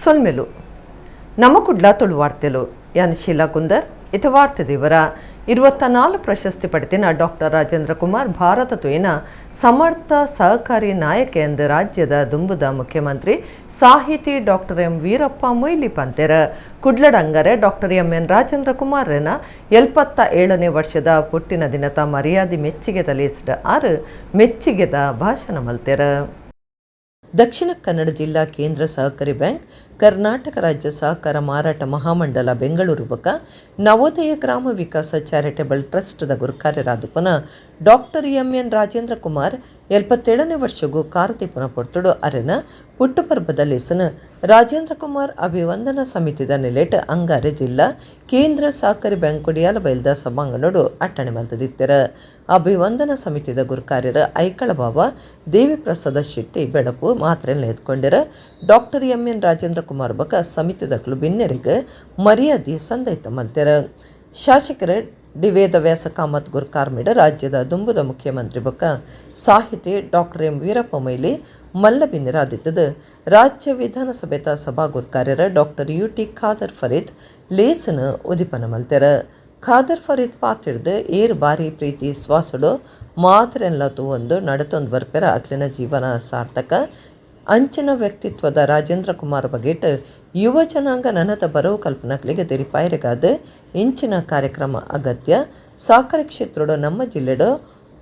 ಸೊಲ್ಮೆಲು ನಮ್ಮ ಕುಡ್ಲ ತುಳುವಾರ್ತೆಲು ಯಾನ್ ಶೀಲಾ ಕುಂದರ್ ಇತ ವಾರ್ತೆ ದೇವರ 24 ಪ್ರಶಸ್ತಿ ಪಡೆದಿನ ಡಾಕ್ಟರ್ ರಾಜೇಂದ್ರ ಕುಮಾರ್ ಭಾರತ ತುಯಿನ ಸಮರ್ಥ ಸಹಕಾರಿ ನಾಯಕ ಎಂದು ರಾಜ್ಯದ ದುಂಬುದ ಮುಖ್ಯಮಂತ್ರಿ ಸಾಹಿತಿ ಡಾಕ್ಟರ್ ಎಂ ವೀರಪ್ಪ ಮೊಯ್ಲಿ ಪಂತೆರ. ಕುಡ್ಲಡಂಗರೆ ಡಾಕ್ಟರ್ ಎಂ ಎನ್ ರಾಜೇಂದ್ರ ಕುಮಾರ್ನ 77ನೇ ವರ್ಷದ ಪುಟ್ಟಿನ ದಿನದ ಮರ್ಯಾದೆ ಮೆಚ್ಚಿಗೆದ ಲೇಸ್ಡ್ ಆರು ಮೆಚ್ಚಿಗೆದ ಭಾಷಣ ಮಲ್ತೆರ. ದಕ್ಷಿಣ ಕನ್ನಡ ಜಿಲ್ಲಾ ಕೇಂದ್ರ ಸಹಕಾರಿ ಬ್ಯಾಂಕ್, ಕರ್ನಾಟಕ ರಾಜ್ಯ ಸಹಕಾರ ಮಾರಾಟ ಮಹಾಮಂಡಲ ಬೆಂಗಳೂರು ಬೊಕ ನವೋದಯ ಗ್ರಾಮ ವಿಕಾಸ charitable ಟ್ರಸ್ಟ್ದ ಗುರುಕಾರ್ಯರಾದುಪನ doctor M N Rajendra Kumar 77ನೇ ವರ್ಷಗೂ ಕಾರುತಿಪ್ಪುನ ಪೊರ್ತುಡು ಅರೆನ ಪುಟ್ಟುಪರ್ಬದ ಲೇಸನ್ ರಾಜೇಂದ್ರ ಕುಮಾರ್ ಅಭಿವಂದನಾ ಸಮಿತಿದ ನೆಲೆಟ್ ಅಂಗಾರೆ ಜಿಲ್ಲಾ ಕೇಂದ್ರ ಸಹಕಾರಿ ಬ್ಯಾಂಕ್ ಕೊಡಿಯಾಲ ಬೈಲ್ದ ಸಭಾಂಗಣೋಡು ಅಟ್ಟಣೆ ಮಲ್ತದಿತ್ತೆರ. ಅಭಿವಂದನಾ ಸಮಿತಿದ ಗುರುಕಾರ್ಯರ ಐಕಳ ಬಾವ ದೇವಿಪ್ರಸಾದ ಶೆಟ್ಟಿ ಬೆಳಪು ಮಾತ್ರೆ ಎತ್ಕೊಂಡಿರ. Doctor M N Rajendra Kumar ಬೊಕ ಸಮಿತಿದಕ್ಲು ಬಿನ್ನೆರಿಗೆ ಮರ್ಯಾದೆ ಸಂದೈತ ಮಲ್ತೆರ. ಶಾಸಕರ ಡಿ ವೇದವ್ಯಾಸ ಕಾಮತ್ ಗುರ್ಕಾರ್ಮಿಡ ರಾಜ್ಯದ ದುಂಬುದ ಮುಖ್ಯಮಂತ್ರಿ ಬೊಕ ಸಾಹಿತಿ ಡಾಕ್ಟರ್ ಎಂ ವೀರಪ್ಪ ಮೊಯ್ಲಿ ಮಲ್ಲ ಬಿನ್ನೆರಾದಿತ್ತದು. ರಾಜ್ಯ ವಿಧಾನಸಭೆತ ಸಭಾ ಗುರ್ಕಾರ್ಯರ doctor U T Khader Fareed ಲೇಸನ ಉದಿಪನ ಮಲ್ತೆರ. ಖಾದರ್ ಫರೀದ್ ಪಾತಿಡ್ದು ಏರ್ ಬಾರಿ ಪ್ರೀತಿ ಶ್ವಾಸಡು ಮಾತ್ರೆನ್ಲ ತೂವೊಂದು ನಡತೊಂದು ಬರ್ಪೆರ ಅಕ್ಲಿನ ಜೀವನ ಸಾರ್ಥಕ. ಅಂಚಿನ ವ್ಯಕ್ತಿತ್ವದ ರಾಜೇಂದ್ರ ಕುಮಾರ್ ಬಗೆಟ್ ಯುವ ಜನಾಂಗ ನನದ ಬರವು ಕಲ್ಪನಕ್ಲಿಗೆ ತೆರಿಪಾಯರಿಗಾದ ಇಂಚಿನ ಕಾರ್ಯಕ್ರಮ ಅಗತ್ಯ. ಸಹಕಾರಿ ಕ್ಷೇತ್ರಡು ನಮ್ಮ ಜಿಲ್ಲೆಡು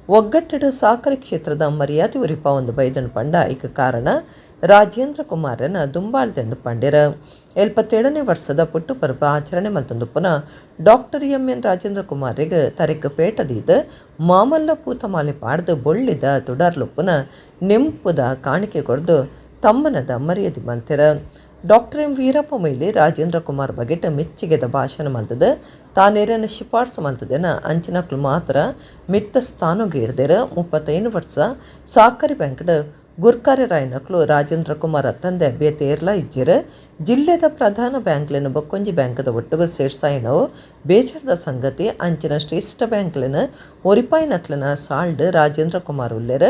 ಒಗ್ಗಟ್ಟೆಡು ಸಹಕಾರಿ ಕ್ಷೇತ್ರದ ಮರ್ಯಾದೆ ಉರಿಪ ಒಂದು ಬೈದನ್ ಪಂಡ ಐಕ ಕಾರಣ ರಾಜೇಂದ್ರ ಕುಮಾರನ ದುಂಬಾಳ್ದೆಂದು ಪಂಡಿರ. 77ನೇ ವರ್ಷದ ಪುಟ್ಟು ಪರ್ಬ ಆಚರಣೆ ಮಲ್ತೊಂದುಪ್ಪುನ ಡಾಕ್ಟರ್ ಎಂ ಎನ್ ರಾಜೇಂದ್ರ ಕುಮಾರಿಗೆ ತರೆಕ್ ಪೇಟದೀದ್ ಮಾಮಲ್ಲ ಪೂತಮಾಲೆ ಪಾಡ್ದು ಬೊಳ್ಳಿದ ತುಡರ್ಲುಪ್ಪುನ ನೆಂಪುದ ಕಾಣಿಕೆ ಕೊರ್ದು ತಮ್ಮನದ ಮರ್ಯಾದೆ ಮಲ್ತೆರ. ಡಾಕ್ಟರ್ ಎಂ ವೀರಪ್ಪ ಮೊಯ್ಲಿ ರಾಜೇಂದ್ರ ಕುಮಾರ್ ಬಗೆಟ್ ಮೆಚ್ಚಿಗೆದ ಭಾಷಣ ಮಲ್ತದ ತಾನೇರನ ಶಿಫಾರ್ಸು ಮಲ್ತದೇನ ಅಂಚಿನಕ್ಲು ಮಾತ್ರ ಮಿತ್ತ ಸ್ಥಾನೊಗು ಇಡ್ದೆರ್. 35 ವರ್ಷ ಸಹಕಾರಿ ಬ್ಯಾಂಕ್ಡ್ ಗುರ್ಕಾರ್ಯರಾಯಿನಕ್ಲು ರಾಜೇಂದ್ರ ಕುಮಾರ್ ತಂದೆ ಬೇತೆ ಏರ್ಲಾ ಇಜ್ಜೆರ್. ಜಿಲ್ಲೆದ ಪ್ರಧಾನ ಬ್ಯಾಂಕ್ಲೆನ ಬೊಕ್ಕೊಂಜಿ ಬ್ಯಾಂಕ್ದ ಒಟ್ಟುಗು ಸೇರ್ಸಾಯಿನವು ಬೇಜಾರ್ದ ಸಂಗತಿ. ಅಂಚಿನ ಶ್ರೇಷ್ಠ ಬ್ಯಾಂಕ್ಲೆನ ಒರಿಪಾಯಿನಕ್ಲೆನ ಸಾಲ್ಡ್ ರಾಜೇಂದ್ರ ಕುಮಾರ್ ಉಲ್ಲೆರ್.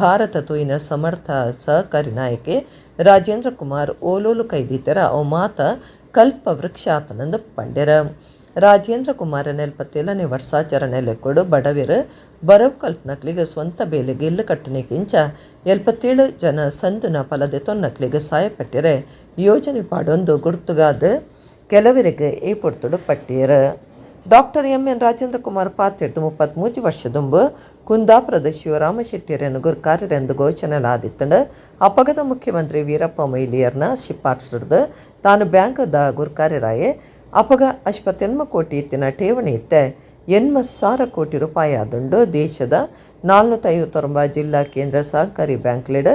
ಭಾರತ ತೂಯಿನ ಸಮರ್ಥ ಸಹಕಾರಿ ನಾಯಕೆ ರಾಜೇಂದ್ರ ಕುಮಾರ್ ಓಲೋಲು ಕೈದೀತೆರ ಅವು ಮಾತ ಕಲ್ಪ ವೃಕ್ಷ ಆತನಂದು ಪಂಡೆರ. ರಾಜೇಂದ್ರ ಕುಮಾರ 77ನೇ ವರ್ಷಾಚರಣೆ ಲೆಕ್ಕೊಡು ಬಡವೆರ್ ಬರವು ಕಲ್ಪನಕ್ಲಿಗೆ ಸ್ವಂತ ಬೇಲೆಗೆ ಇಲ್ಲು ಕಟ್ಟನೆಗಿಂಚ 77 ಜನ ಸಂದುನ ಫಲದೆ ತೊನ್ನಕ್ಲಿಗೆ ಸಹಾಯಪಟ್ಟಿರೆ ಯೋಜನೆ ಪಾಡೊಂದು ಗುರ್ತುಗಾದ ಕೆಲವರಿಗೆ ಈ ಪೊರ್ತುಡು ಪಟ್ಟಿಯರ್. Doctor M N Rajendra Kumar ಪಾತ್ರೆಡ್ದು 33 ವರ್ಷ ದುಂಬು ಕುಂದಾಪುರದ ಶಿವರಾಮ ಶೆಟ್ಟಿಯರನ್ನು ಗುರ್ಕಾರ್ಯರೆಂದು ಘೋಷಣೆಲಾದಿತ್ತಂಡು. ಅಪಗದ ಮುಖ್ಯಮಂತ್ರಿ ವೀರಪ್ಪ ಮೊಯ್ಲಿಯರ್ನ ಶಿಫಾರ್ಸಿಡ್ದು ತಾನು ಬ್ಯಾಂಕ್ದ ಗುರ್ಕಾರ್ಯರಾಯೆ. ಅಪಗ 59 ಕೋಟಿ ಇತ್ತಿನ ಠೇವಣಿ ಇತ್ತೆ 80,000 ಕೋಟಿ ರೂಪಾಯಿ ಆದುಂಡು. ದೇಶದ 459 ಜಿಲ್ಲಾ ಕೇಂದ್ರ ಸಹಕಾರಿ ಬ್ಯಾಂಕ್ಲೆಡ್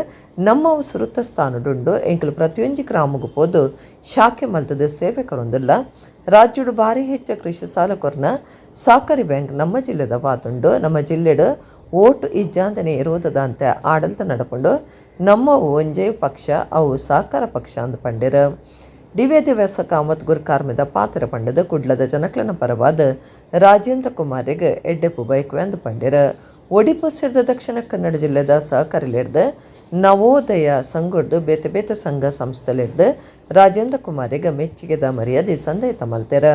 ನಮ್ಮವು ಸುರುತ ಸ್ಥಾನಡುಂಡು. ಎಂಕುಲು ಪ್ರತಿಯೊಂಜಿ ಗ್ರಾಮಗ್ ಪೋದು ಶಾಖೆ ಮಲ್ತದ ಸೇವೆ ಕೊರೊಂದುಲ್ಲ. ರಾಜ್ಯಡು ಭಾರಿ ಹೆಚ್ಚ ಕೃಷಿ ಸಾಲ ಕೊರ್ನ ಸಹಕಾರಿ ಬ್ಯಾಂಕ್ ನಮ್ಮ ಜಿಲ್ಲೆದ ವಾದುಂಡು. ನಮ್ಮ ಜಿಲ್ಲೆಡು ಓಟು ಇಜ್ಜಾಂದನೆ ಇರೋದದಂತೆ ಆಡಳಿತ ನಡಪುಂಡು. ನಮ್ಮವು ಒಂಜೇ ಪಕ್ಷ, ಅವು ಸಹಕಾರ ಪಕ್ಷ ಅಂದ್ ಪಂಡೆರ್. ಡಿ ವೇದವ್ಯಾಸ ಕಾಮತ್ ಗುರ್ಕಾರ್ಮೆದ ಪಾತ್ರ ಪಂಡದ ಕುಡ್ಲದ ಜನಕ್ಲನ ಪರವಾದ ರಾಜೇಂದ್ರ ಕುಮಾರಿಗೆ ಎಡ್ಡೆಪು ಬೈಕ್ವೆಂದು ಪಂಡೆರ್. ಒಡಿಪು ಸೇರಿದ ದಕ್ಷಿಣ ಕನ್ನಡ ಜಿಲ್ಲೆದ ಸಹಕಾರಿಲಿಡ್ದು ನವೋದಯ ಸಂಘಡ್ದು ಬೇತೆ ಬೇತೆ ಸಂಘ ಸಂಸ್ಥೆಲಿಡ್ದು ರಾಜೇಂದ್ರ ಕುಮಾರಿಗೆ ಮೆಚ್ಚುಗೆದ ಮರ್ಯಾದೆ ಸಂದೈತ ಮಲ್ತೆರ್.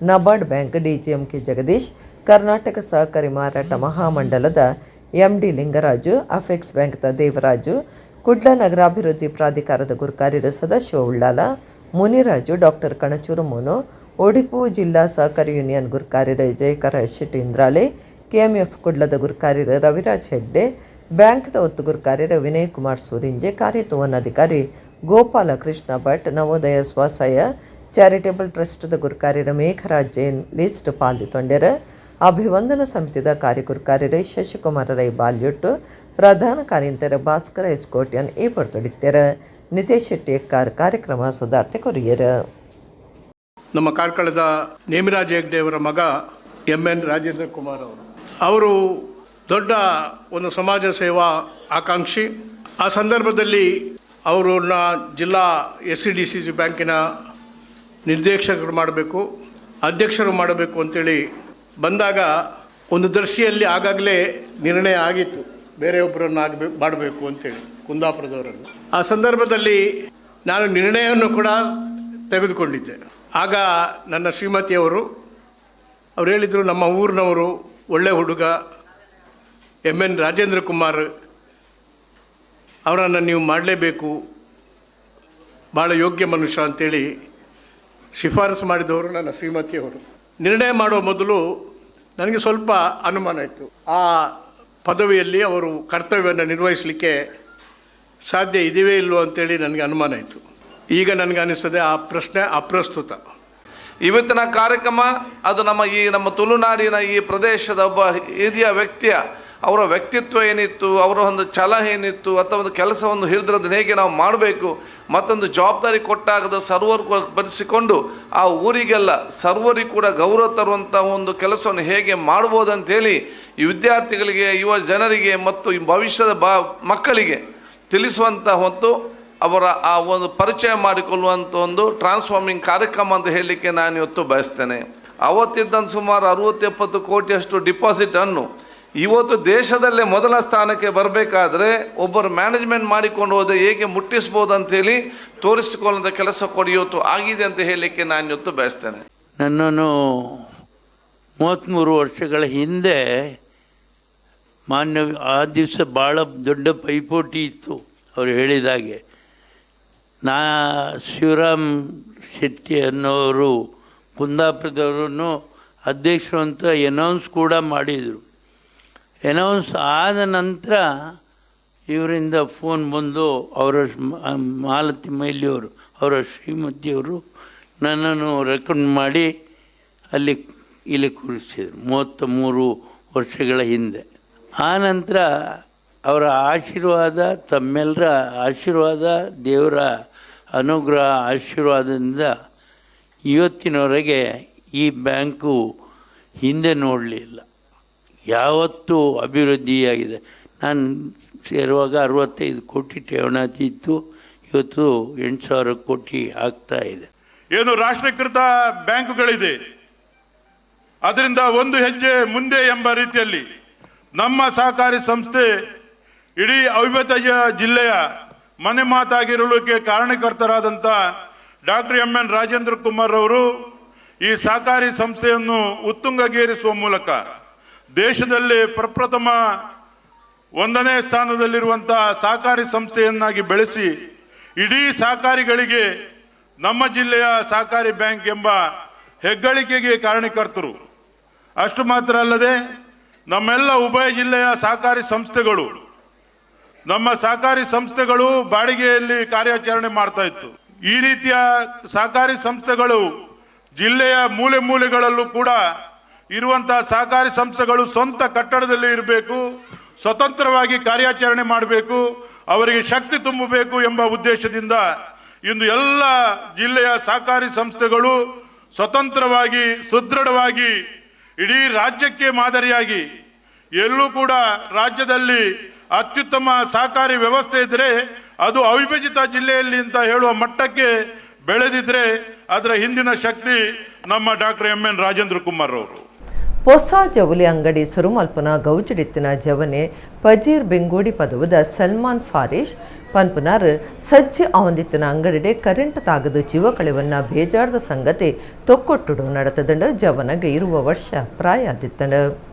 NABARD bank DGM K Jagdish, Karnataka ಸಹಕಾರಿ ಮಾರಾಟ ಮಹಾಮಂಡಲದ ಎಂಡಿ ಲಿಂಗರಾಜು, ಅಫೆಕ್ಸ್ ಬ್ಯಾಂಕ್ದ ದೇವರಾಜು, ಕುಡ್ಲ ನಗರಾಭಿವೃದ್ಧಿ ಪ್ರಾಧಿಕಾರದ ಗುರುಕಾರ್ಯರ ಸದಾಶಿವ ಉಳ್ಳಾಲ, ಮುನಿರಾಜು, ಡಾಕ್ಟರ್ ಕಣಚೂರು ಮೋನು, ಒಡಿಪು ಜಿಲ್ಲಾ ಸಹಕಾರಿ ಯೂನಿಯನ್ ಗುರುಕಾರ್ಯರ ಜಯಕರ ಶೆಟ್ಟಿ ಇಂದ್ರಾಳೆ, ಕೆಎಂಎಫ್ ಕುಡ್ಲದ ಗುರುಕಾರ್ಯರ ರವಿರಾಜ್ ಹೆಗ್ಡೆ, ಬ್ಯಾಂಕ್ದ ಒತ್ತು ಗುರುಕಾರ್ಯರ ವಿನಯ್ ಕುಮಾರ್ ಸೂರಿಂಜೆ, ಕಾರ್ಯತುವನ್ ಅಧಿಕಾರಿ ಗೋಪಾಲ ಕೃಷ್ಣ ಭಟ್, ನವೋದಯ ಸ್ವಸಹಾಯ ಚಾರಿಟೇಬಲ್ ಟ್ರಸ್ಟ್ದ ಗುರುಕಾರ್ಯರ ಮೇಘರಾಜ್ ಜೈನ್ ಲಿಸ್ಟ್ ಪಾಲ್ದಿ ತೊಂಡೆರ್. ಅಭಿವಂದನಾ ಸಮಿತಿದ ಕಾರ್ಯಗುರುಕಾರ್ಯರ ಶಶಿಕುಮಾರ ರೈ ಬಾಲ್ಯೊಟ್ಟು, ಪ್ರಧಾನ ಕಾರ್ಯಂತರ ಭಾಸ್ಕರ ಎಸ್ ಕೋಟ್ಯಾನ್ ಈ ಪೊರ್ತುಡಿತ್ತೆರ್. ನಿತೇಶ್ ಶೆಟ್ಟಿ ಎಕ್ಕಾರ್ ಕಾರ್ಯಕ್ರಮ ಸುದಾರ್ತೆ ಕೊರಿಯರ್. ನಮ್ಮ ಕಾರ್ಕಳದ ನೇಮಿರಾಜ್ ಹೆಗ್ಡೆ ಅವರ ಮಗ ಎಂ ಎನ್ ರಾಜೇಂದ್ರ ಕುಮಾರ್ ಅವರು ಅವರು ದೊಡ್ಡ ಒಂದು ಸಮಾಜ ಸೇವಾ ಆಕಾಂಕ್ಷಿ. ಆ ಸಂದರ್ಭದಲ್ಲಿ ಅವರನ್ನ ಜಿಲ್ಲಾ S C D C C ಬ್ಯಾಂಕಿನ ನಿರ್ದೇಶಕರು ಮಾಡಬೇಕು, ಅಧ್ಯಕ್ಷರು ಮಾಡಬೇಕು ಅಂತೇಳಿ ಬಂದಾಗ ಒಂದು ದೃಷ್ಟಿಯಲ್ಲಿ ಆಗಾಗಲೇ ನಿರ್ಣಯ ಆಗಿತ್ತು, ಬೇರೆಯೊಬ್ಬರನ್ನು ಆಗಬೇಕು ಮಾಡಬೇಕು ಅಂತೇಳಿ, ಕುಂದಾಪುರದವರನ್ನು. ಆ ಸಂದರ್ಭದಲ್ಲಿ ನಾನು ನಿರ್ಣಯವನ್ನು ಕೂಡ ತೆಗೆದುಕೊಂಡಿದ್ದೆ. ಆಗ ನನ್ನ ಶ್ರೀಮತಿಯವರು ಅವರು ಹೇಳಿದರು, ನಮ್ಮ ಊರಿನವರು ಒಳ್ಳೆ ಹುಡುಗ ಎಮ್ ಎನ್ ರಾಜೇಂದ್ರ ಕುಮಾರ್ ಅವರನ್ನು ನೀವು ಮಾಡಲೇಬೇಕು, ಭಾಳ ಯೋಗ್ಯ ಮನುಷ್ಯ ಅಂತೇಳಿ ಶಿಫಾರಸು ಮಾಡಿದವರು ನನ್ನ ಶ್ರೀಮತಿಯವರು. ನಿರ್ಣಯ ಮಾಡುವ ಮೊದಲು ನನಗೆ ಸ್ವಲ್ಪ ಅನುಮಾನ ಇತ್ತು, ಆ ಪದವಿಯಲ್ಲಿ ಅವರು ಕರ್ತವ್ಯವನ್ನು ನಿರ್ವಹಿಸಲಿಕ್ಕೆ ಸಾಧ್ಯ ಇದೆಯೇ ಇಲ್ವೋ ಅಂತೇಳಿ ನನಗೆ ಅನುಮಾನ ಇತ್ತು. ಈಗ ನನಗೆ ಅನ್ನಿಸ್ತದೆ ಆ ಪ್ರಶ್ನೆ ಅಪ್ರಸ್ತುತ. ಇವತ್ತಿನ ಕಾರ್ಯಕ್ರಮ ಅದು ನಮ್ಮ ಈ ನಮ್ಮ ತುಳುನಾಡಿನ ಈ ಪ್ರದೇಶದ ಒಬ್ಬ ಹಿರಿಯ ವ್ಯಕ್ತಿಯ ಅವರ ವ್ಯಕ್ತಿತ್ವ ಏನಿತ್ತು, ಅವರ ಒಂದು ಛಲ ಏನಿತ್ತು, ಅಥವಾ ಒಂದು ಕೆಲಸವನ್ನು ಹಿಡಿದ್ರದನ್ನು ಹೇಗೆ ನಾವು ಮಾಡಬೇಕು, ಮತ್ತೊಂದು ಜವಾಬ್ದಾರಿ ಕೊಟ್ಟಾಗದ ಸರ್ವರು ಬರೆಸಿಕೊಂಡು ಆ ಊರಿಗೆಲ್ಲ ಸರ್ವರಿಗೂ ಕೂಡ ಗೌರವ ತರುವಂಥ ಒಂದು ಕೆಲಸವನ್ನು ಹೇಗೆ ಮಾಡ್ಬೋದು ಅಂಥೇಳಿ ಈ ವಿದ್ಯಾರ್ಥಿಗಳಿಗೆ, ಯುವ ಜನರಿಗೆ ಮತ್ತು ಈ ಭವಿಷ್ಯದ ಮಕ್ಕಳಿಗೆ ತಿಳಿಸುವಂಥ ಹೊತ್ತು ಅವರ ಆ ಒಂದು ಪರಿಚಯ ಮಾಡಿಕೊಳ್ಳುವಂಥ ಒಂದು ಟ್ರಾನ್ಸ್ಫಾರ್ಮಿಂಗ್ ಕಾರ್ಯಕ್ರಮ ಅಂತ ಹೇಳಲಿಕ್ಕೆ ನಾನು ಇವತ್ತು ಬಯಸ್ತೇನೆ. ಅವತ್ತಿದ್ದಂಥ ಸುಮಾರು 60-70 ಕೋಟಿಯಷ್ಟು ಡಿಪಾಸಿಟನ್ನು ಇವತ್ತು ದೇಶದಲ್ಲೇ ಮೊದಲ ಸ್ಥಾನಕ್ಕೆ ಬರಬೇಕಾದ್ರೆ ಒಬ್ಬರು ಮ್ಯಾನೇಜ್ಮೆಂಟ್ ಮಾಡಿಕೊಂಡು ಹೋದರೆ ಹೇಗೆ ಮುಟ್ಟಿಸ್ಬೋದು ಅಂಥೇಳಿ ತೋರಿಸಿಕೊಳ್ಳುವಂಥ ಕೆಲಸ ಕೂಡ ಇವತ್ತು ಆಗಿದೆ ಅಂತ ಹೇಳಲಿಕ್ಕೆ ನಾನು ಇವತ್ತು ಬಯಸ್ತೇನೆ. ನನ್ನನ್ನು 33 ವರ್ಷಗಳ ಹಿಂದೆ ಮಾನ್ಯ ಆ ದಿವಸ ಭಾಳ ದೊಡ್ಡ ಪೈಪೋಟಿ ಇತ್ತು. ಅವರು ಹೇಳಿದಾಗೆ ನಾ ಶಿವರಾಮ್ ಶೆಟ್ಟಿ ಅನ್ನೋರು ಕುಂದಾಪುರದವರನ್ನು ಅಧ್ಯಕ್ಷರು ಅಂತ ಎನೌನ್ಸ್ ಕೂಡ ಮಾಡಿದರು. ಎನೌನ್ಸ್ ಆದ ನಂತರ ಇವರಿಂದ ಫೋನ್ ಬಂದು ಅವರ ಮಾಲತಿ ಮೈಲಿಯವರು ಅವರ ಶ್ರೀಮತಿಯವರು ನನ್ನನ್ನು ರೆಕಮೆಂಡ್ ಮಾಡಿ ಅಲ್ಲಿ ಇಲ್ಲಿ ಕೂರಿಸಿದರು 33 ವರ್ಷಗಳ ಹಿಂದೆ. ಆ ನಂತರ ಅವರ ಆಶೀರ್ವಾದ, ತಮ್ಮೆಲ್ಲರ ಆಶೀರ್ವಾದ, ದೇವರ ಅನುಗ್ರಹ ಆಶೀರ್ವಾದದಿಂದ ಇವತ್ತಿನವರೆಗೆ ಈ ಬ್ಯಾಂಕು ಹಿಂದೆ ನೋಡಲಿಲ್ಲ, ಯಾವತ್ತೂ ಅಭಿವೃದ್ಧಿಯಾಗಿದೆ. ನಾನು ಸೇರುವಾಗ 65 ಕೋಟಿ ಠೇವಣಿ ಇತ್ತು, ಇವತ್ತು 8,000 ಕೋಟಿ ಆಗ್ತಾ ಇದೆ. ಏನು ರಾಷ್ಟ್ರೀಕೃತ ಬ್ಯಾಂಕುಗಳಿದೆ, ಅದರಿಂದ ಒಂದು ಹೆಜ್ಜೆ ಮುಂದೆ ಎಂಬ ರೀತಿಯಲ್ಲಿ ನಮ್ಮ ಸಹಕಾರಿ ಸಂಸ್ಥೆ ಇಡೀ ಅವಿಭಕ್ತ ಜಿಲ್ಲೆಯ ಮನೆ ಮಾತಾಗಿರಲಿಕ್ಕೆ ಕಾರಣಕರ್ತರಾದಂಥ doctor M N Rajendra Kumar ಅವರು ಈ ಸಹಕಾರಿ ಸಂಸ್ಥೆಯನ್ನು ಉತ್ತುಂಗಗೇರಿಸುವ ಮೂಲಕ ದೇಶದಲ್ಲಿ ಪ್ರಪ್ರಥಮ 1ನೇ ಸ್ಥಾನದಲ್ಲಿರುವಂಥ ಸಹಕಾರಿ ಸಂಸ್ಥೆಯನ್ನಾಗಿ ಬೆಳೆಸಿ ಇಡೀ ಸಹಕಾರಿಗಳಿಗೆ ನಮ್ಮ ಜಿಲ್ಲೆಯ ಸಹಕಾರಿ ಬ್ಯಾಂಕ್ ಎಂಬ ಹೆಗ್ಗಳಿಕೆಗೆ ಕಾರಣಕರ್ತರು. ಅಷ್ಟು ಮಾತ್ರ ಅಲ್ಲದೆ ನಮ್ಮೆಲ್ಲ ಉಭಯ ಜಿಲ್ಲೆಯ ಸಹಕಾರಿ ಸಂಸ್ಥೆಗಳು, ನಮ್ಮ ಸಹಕಾರಿ ಸಂಸ್ಥೆಗಳು ಬಾಡಿಗೆಯಲ್ಲಿ ಕಾರ್ಯಾಚರಣೆ ಮಾಡ್ತಾ ಇತ್ತು. ಈ ರೀತಿಯ ಸಹಕಾರಿ ಸಂಸ್ಥೆಗಳು ಜಿಲ್ಲೆಯ ಮೂಲೆ ಮೂಲೆಗಳಲ್ಲೂ ಕೂಡ ಇರುವಂತಹ ಸಹಕಾರಿ ಸಂಸ್ಥೆಗಳು ಸ್ವಂತ ಕಟ್ಟಡದಲ್ಲಿ ಇರಬೇಕು, ಸ್ವತಂತ್ರವಾಗಿ ಕಾರ್ಯಾಚರಣೆ ಮಾಡಬೇಕು, ಅವರಿಗೆ ಶಕ್ತಿ ತುಂಬಬೇಕು ಎಂಬ ಉದ್ದೇಶದಿಂದ ಇಂದು ಎಲ್ಲ ಜಿಲ್ಲೆಯ ಸಹಕಾರಿ ಸಂಸ್ಥೆಗಳು ಸ್ವತಂತ್ರವಾಗಿ ಸುದೃಢವಾಗಿ ಇಡೀ ರಾಜ್ಯಕ್ಕೆ ಮಾದರಿಯಾಗಿ ಎಲ್ಲೂ ಕೂಡ ರಾಜ್ಯದಲ್ಲಿ ಅತ್ಯುತ್ತಮ ಸಹಕಾರಿ ವ್ಯವಸ್ಥೆ ಇದ್ದರೆ ಅದು ಅವಿಭಜಿತ ಜಿಲ್ಲೆಯಲ್ಲಿ ಅಂತ ಹೇಳುವ ಮಟ್ಟಕ್ಕೆ ಬೆಳೆದಿದ್ರೆ ಅದರ ಹಿಂದಿನ ಶಕ್ತಿ ನಮ್ಮ doctor M N Rajendra Kumar ಅವರು. ಹೊಸ ಜವಳಿ ಅಂಗಡಿ ಸುರುಮಲ್ಪನ ಗೌಜಡಿತ್ತಿನ ಜವನೆ ಪಜೀರ್ ಬೆಂಗೋಡಿ ಪದವುದ ಸಲ್ಮಾನ್ ಫಾರಿಶ್ ಪನ್ಪುನಾರ್ ಸಜ್ಜೆ ಅವಂದಿತ್ತಿನ ಅಂಗಡಿಡೆ ಕರೆಂಟ್ ತಾಗದು ಜೀವ ಕಳೆವನ್ನ ಬೇಜಾರದ ಸಂಗತಿ ತೊಕ್ಕೊಟ್ಟುಡು ನಡೆತದಂಡ ಜವನಗೆ ಇರುವ ವರ್ಷ ಪ್ರಾಯ ಆದಿತ್ತಂಡ.